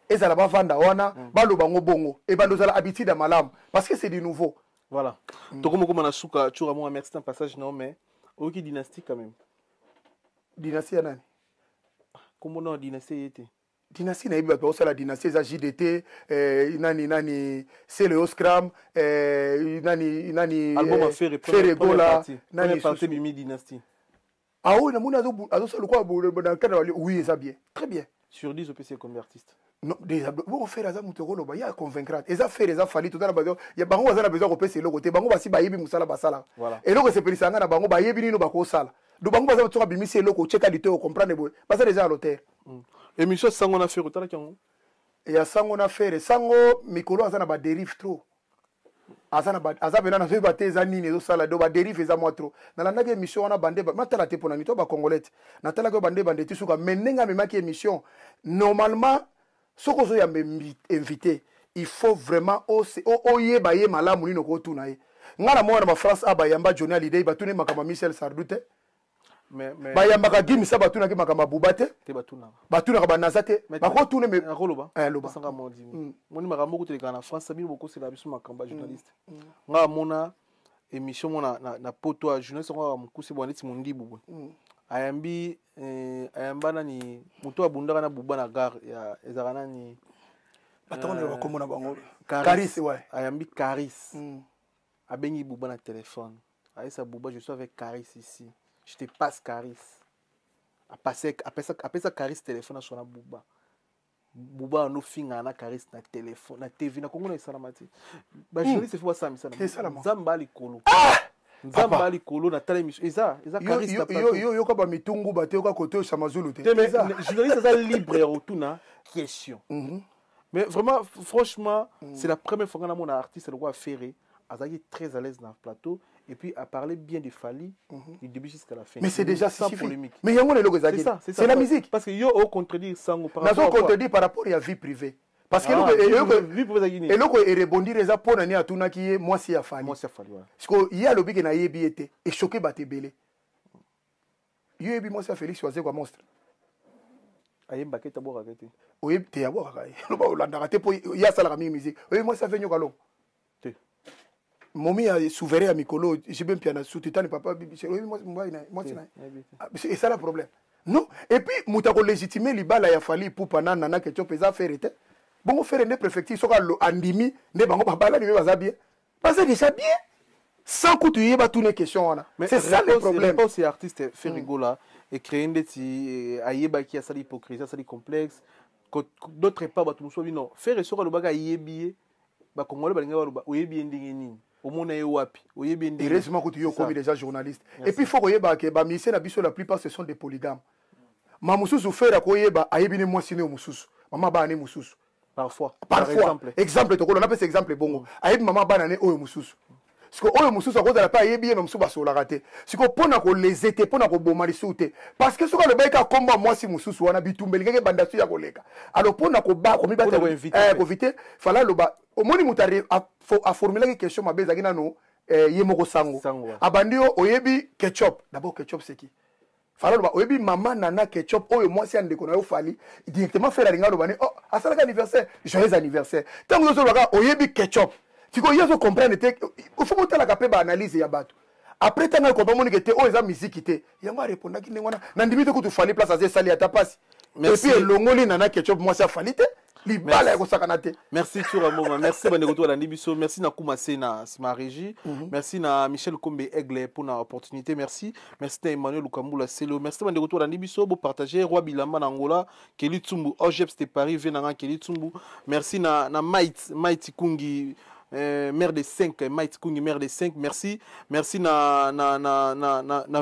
Speaker 1: ezala bavanda wana, baloba ngo bongo, ebanda ozala habitude ya malamu, parce que c'est du nouveau.
Speaker 2: Voilà, tokoma koma na suka. Tshoura Mboma, merci na passage na yo, mais oyoki dynastie quand même?
Speaker 1: Dynastie ya nani?
Speaker 2: Kombo na dynastie ye te.
Speaker 1: Dynastie, nayebi bato baosala dynastie, eza JDT, nani nani, Celeo Scram, nani nani.
Speaker 2: Album
Speaker 1: eh,
Speaker 2: Ferre.
Speaker 1: Ferre Gola. Nani?
Speaker 2: Première partie bimi dynastie.
Speaker 1: Ah oui, namoni azosala lokola na cadre oui, eza bien, très bien.
Speaker 2: Sur 10, opesi combien artiste?
Speaker 1: Non, déjà bon, Ferre aza moto okoloba ye aconvaincre, eza Ferre, eza Fally. Toza na besoin ya bango, baza na besoin kopesa eloko te. Bango basi bayebi mosala basala. Eloko esepelisaka nga na bango, bayebi nino bakosala. Donc bango baza, soki abimisi eloko, otyeka lito, ocomprendre boye, baza déjà à l'auteur.
Speaker 2: Émission sango na Ferre, otalaki yango?
Speaker 1: Ya sango na Ferre, sango mikolo aza na badérive trop, aza na aza mpena, nazoyeba te eza nini ezosala. Do badérive eza mwa trop. Nalandaki émission wana bande, natala te mpona nini to bacongolais te. Natalaki oyo bande bande ti suka, mais ndenge amemaki émission, normalement soki ozoyamba invité, il faut vraiment oyeba ye malamu nini okotuna ye. Ngai na mwana na bafrance a bayamba Johnny Hallyday, batuni makambo ya Michel Sardou te. Bayambaka Gimisa, batunaki makambo ya Buba te. Batunaka banaza te, bakotuna.
Speaker 2: Loba moni makambo okuteleka na France. Bino bokosela biso makambo ya journaliste. Nga amona émission mo na poto ya journaliste yango kaka mokuse boye, neti mondibu boye. Ayambi, ayamba nani, moto abundaka na Buba na gare ya ezalaka nani?
Speaker 1: Batango bakombo na bango. Caris, ouais.
Speaker 2: Ayambi Caris. Abengi Buba na téléphone, ayesa Buba: "Je suis avec Caris ici, je te passe Caris." Apesa Caris téléphone, aswana Buba. Buba anofingana na Caris na téléphone, na TV na Kongo. Na esalama te. Bajournaliste faut basala misala. Nzambe alikolo, Nzambe alikolo. Natala émission, eza Caris.
Speaker 1: Yo yoka bamitungu bate, yoka kote oyo Samazulu te.
Speaker 2: Journaliste aza libre ya kotuna question. Mais vraiment, franchement, c'est la première fois nga namona artiste lokola Ferre azalaki très à l'aise dans le plateau et puis a parlé bien de Fally du début jusqu'à la fin.
Speaker 1: Mais c'est déjà sans polémique. Mais yango eloko ezalaki, c'est la musique.
Speaker 2: Parce que yo o contredire sango
Speaker 1: par rapport, nazo contredire par rapport ya vie privée, parce que eloko erebondir eza mpo na nini? Atunaki ye mwasi ya Fally.
Speaker 2: Mwasi ya Fally.
Speaker 1: Parce que ye alobi ke nayebi ye te, echoquer bato ebele. Yo yebi mwasi ya Félix Wazekwa Monstre?
Speaker 2: Ayembaka ete, abwakaka te.
Speaker 1: Oyebi te, abwakaka ye, loba olandaka te, mpo ye asalaka mingi musique. Oyebi mwasi afe Nyoka Longo?
Speaker 2: Te.
Speaker 1: Momi ya souverain ya mikolo, JB Mpiana, sutitani papa, oyebi mwasi na ye? Esala problème, non? Et puis moto akolégitime libala ya Fally Ipupa na Nana Ketchup eza Ferre te. Bongo Ferre nde préfecture, soki andimi nde bango babalani mpe baza bien, baza déjà bien sans kutu ye batuna question wana. C'est ça le problème.
Speaker 2: Réponse ya artiste Ferre Gola ecréé ndeti ayebaki, asali hypocrisie, asali complexe. D'autre part, bato mosusu bino Ferre soki alobaki ayebi ye, bakongole balingi baloba: "Oyebi ye ndenge nini? Omona ye wapi? Oyebi ye ndenge?"
Speaker 1: Heureusement kutu yo okomi déjà journaliste. Et puis faut koyeba ke bamusicien na biso, la plupart, ce sont des polygames. Ma mosusu, Ferre akoyeba, ayebi ne mwasi ne mosusu, mama bana ne mosusu.
Speaker 2: Parfois.
Speaker 1: Parfois, exemple tokolo napesa exemple bongo, ayebi mama bana ne oyo mosusu. Siko oyo mosusu akozala mpe ayebi ye, ma mosusu basololaka te. Siko mpo na koleze te, mpo na koboma lisusu te, parce que soki alobaki kaka kombo ya mwasi mosusu wana, bitumba elingaki ebanda su ya koleka. Alors mpo na komibakovite, fala aloba. Omoni, moto aformulaki question mabe ezalaki nano ye moko sango. Abandi yo: "Oyebi Ketchup?" D'abord, Ketchup, c'est qui? Fala aloba: "Oyebi mama Nana Ketchup oyo mwasi ya ndeko na yo Fally?" Directement Ferre alinga aloba ne: "Oh, asalaka anniversaire, joyeux anniversaire." Ntango ozolobaka "oyebi Ketchup", sikoyo ye azocomprendre te. Faut botalaka mpe baanalyse ya bato. Après, ntango akompa monike te, oyo eza miziki te, yango arépondaki ndenge wana. Nandimi te kutu Fally place aza, esali ata mpasi. Et puis elongoli Nana Ketchup mwasi afali te, libala ya kosakana te.
Speaker 2: Merci Tshoura Mboma, merci bandeko to balandi biso, merci na Kuma se na nsima régie, merci na Michel Kombe Aigle mpona opportunité, merci, merci na Emmanuel Lukambula Selo, merci bandeko to balandi biso, bopartage. Roi Bilamba na Angola, Keli Tsumbu Ogeps de Paris, vie nanga Keli Tsumbu, merci na Mait Mait Kungi, mère de 5, Mike Kungi, mère de 5, merci. Merci na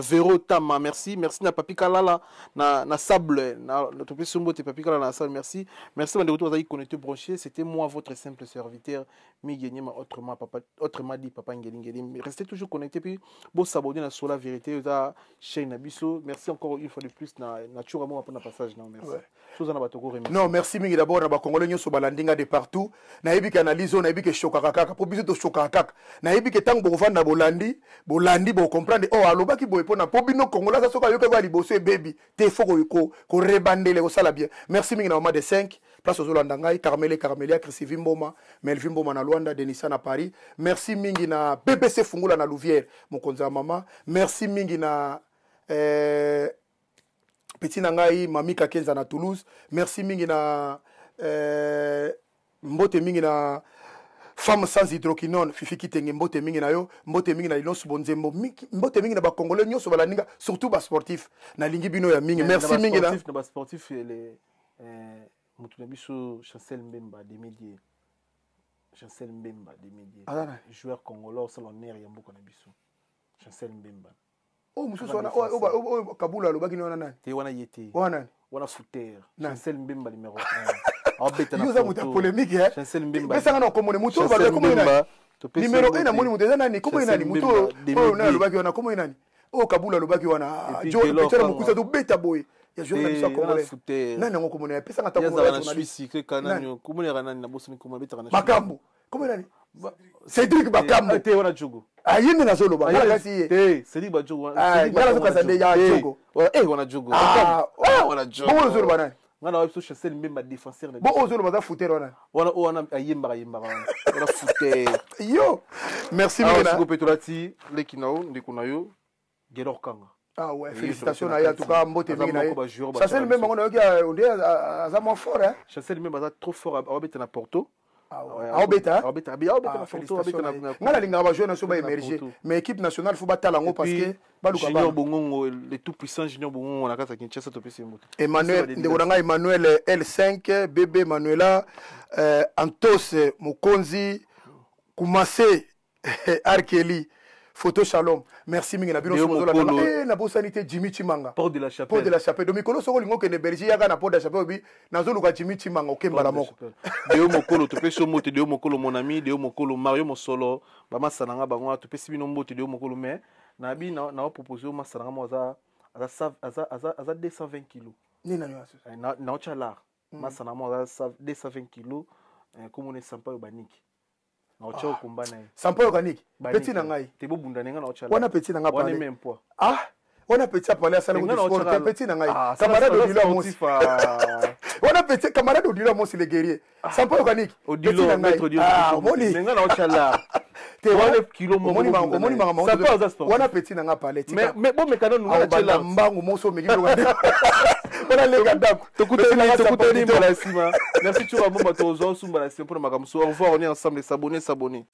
Speaker 2: Vero Tama, merci. Merci na Papi Kalala, na Sable, na Topé Sumbo, te Papi Kalala na Sable, merci. Merci de retour, connecté, branché. C'était moi, votre simple serviteur, Miguel, autrement, papa, autrement dit, Papa Ngeli Ngeli. Restez toujours connectés, puis bon, s'abonner à Sur la Vérité, la chaîne na biso. Merci encore une fois de plus, na Tshoura Mboma pour passage, non, merci. Ouais.
Speaker 1: Non, merci mingi d'abord na bakongole nyonso balandi nga de partout. Nayebi ke analyse oyo, nayebi ke eshokaka kaka, mpo biso toshokaka kaka. Nayebi ke ntango bokovanda, bolandi, bolandi, bocomprendre: "Oh, alobaki boye mpona." Mpo bino Kongola aza, soki ayokaki ya liboso, ebebi te. Faut korebandele, kosala bien. Merci mingi na mama de 5 place ozolanda ngai, Carmele, Carmelia, Christivi Mboma, Melvi Mboma na Lwanda, Denisa na Paris. Merci mingi na BBC Fungula na Louvière, mokonzi ya mama. Merci mingi na petit na ngai Mami Kakenza na Toulouse. Merci mingi na mbote mingi na femme sans hydroquinone, Fifi Kitenge, mbote mingi na yo, mbote mingi na Linonso Bonzembo, mbote mingi na bakongolais nyonso balandi nga, surtout basportif, nalingi bino ya mingi. Merci mingi
Speaker 2: na basportif, moto na biso Chancel Mbemba Demedie, Chancel Mbemba Demedie, joueur congolais osala honneur ya mboka na biso, Chancel Mbemba.
Speaker 1: Oyo mosusu wana oyo Kabula alobaki ni wana nani?
Speaker 2: Te, wana ye te.
Speaker 1: Wana nani?
Speaker 2: Wana footer, Chancel Mbemba numéro
Speaker 1: 1. Yo oza moto ya polémique. Pesanga na komone moto oyo balobi komoni nani numéro 1. Namoni moto eza nani, komoni nani moto oyo nani alobaki wana, komoni nani oyo Kabula alobaki wana, Joe Mokusa tobeta boye ya joueur na biso ya congolais nani yango, komona apesanga
Speaker 2: ta
Speaker 1: Makambo, komoni nani, Cédric Bakambo.
Speaker 2: Te, wana Jugo.
Speaker 1: Ah, ye nde nazoloba nga nakasi ye
Speaker 2: te Cédric Badjogo.
Speaker 1: Ah, nga nazokasa nde ya Djogo.
Speaker 2: Eh, wana Djogo.
Speaker 1: Ah,
Speaker 2: ah, wana Djogo.
Speaker 1: Bongo ozoloba nani?
Speaker 2: Nga na biso Chancel Mbemba, défenseur na
Speaker 1: biso. Bongo ozoloba aza fouteur wana.
Speaker 2: Wana oyo wana ayembaka yembaka wana. Wana fouteur.
Speaker 1: Yo. Merci mingi na.
Speaker 2: Siko pe tolati leki na yo, ndeko na yo, Gelor Kanga.
Speaker 1: Ah ouais, félicitations na ye en tout cas, mbote mingi na ye. Chancel Mbemba ngo nayoki onde aza moins fort, hein.
Speaker 2: Chancel Mbemba aza trop fort, abeta na Porto.
Speaker 1: Aobeta.
Speaker 2: Aobeta, aobeta na Porto, aobeta na
Speaker 1: Nga nalingaka bajoueur na biso baémerger, mais équipe nationale faut batala yango parce que baluka
Speaker 2: Junior Bongongo, le tout puissant Junior Bongongo na kati ya Kinshasa, topesi moto.
Speaker 1: Emmanuel, ndeko na ngai Emmanuel L5 bébé Manuela, Antos Mokonzi Kumase, Arkeli Photo Shalom, merci mingi na bino. Soki nabosani te, Jimmy Chimanga.
Speaker 2: Porte de la Chapelle.
Speaker 1: Porte de la Chapelle. Donc mikolo soko olingi okende Belgique, yaka na Porte de la Chapelle, obi nazoluka Jimmy Chimanga, okembala moko.
Speaker 2: Deo Mokolo, topesi yo mbote. Deo Mokolo, mon ami Deo Mokolo, Mario Mosolo, bamasa na nga bango wana, topesi bino mbote. Deo Mokolo, mais nabi naopropose yo masa na nga mo aza aza aza aza aza 220 kilo.
Speaker 1: Nini nani?
Speaker 2: Naotya lar masa na mo aza 220 kilo, komona esampa oyo baniki naotya okomba na ye.
Speaker 1: Sampa oyo kaniki, petit na ngai.
Speaker 2: Te, bobunda ndenge naotya.
Speaker 1: Wana petit na ngai.
Speaker 2: Wana même poids.
Speaker 1: Ah, wana petit apale asala kutu sport te, petit na ngai, camarade Odilo Amosi. Wana petit camarade Odilo Amosi, le guerrier. Sampa oyo kaniki, petit na ngai. Ah, omoni
Speaker 2: nga naotya lar.
Speaker 1: Te,
Speaker 2: wana kilo moko.
Speaker 1: Omoni makambo wana, petit na ngai pale.
Speaker 2: Tika, mais bomeka nanu nga
Speaker 1: natyela mbangu moso omeki biloko wana, leka ndako.
Speaker 2: Tokutani mbala nsima. Merci Tshoura Mboma, tozwa osumba na nsima mpona makambo. So au revoir, on est ensemble. S'abonner, s'abonner.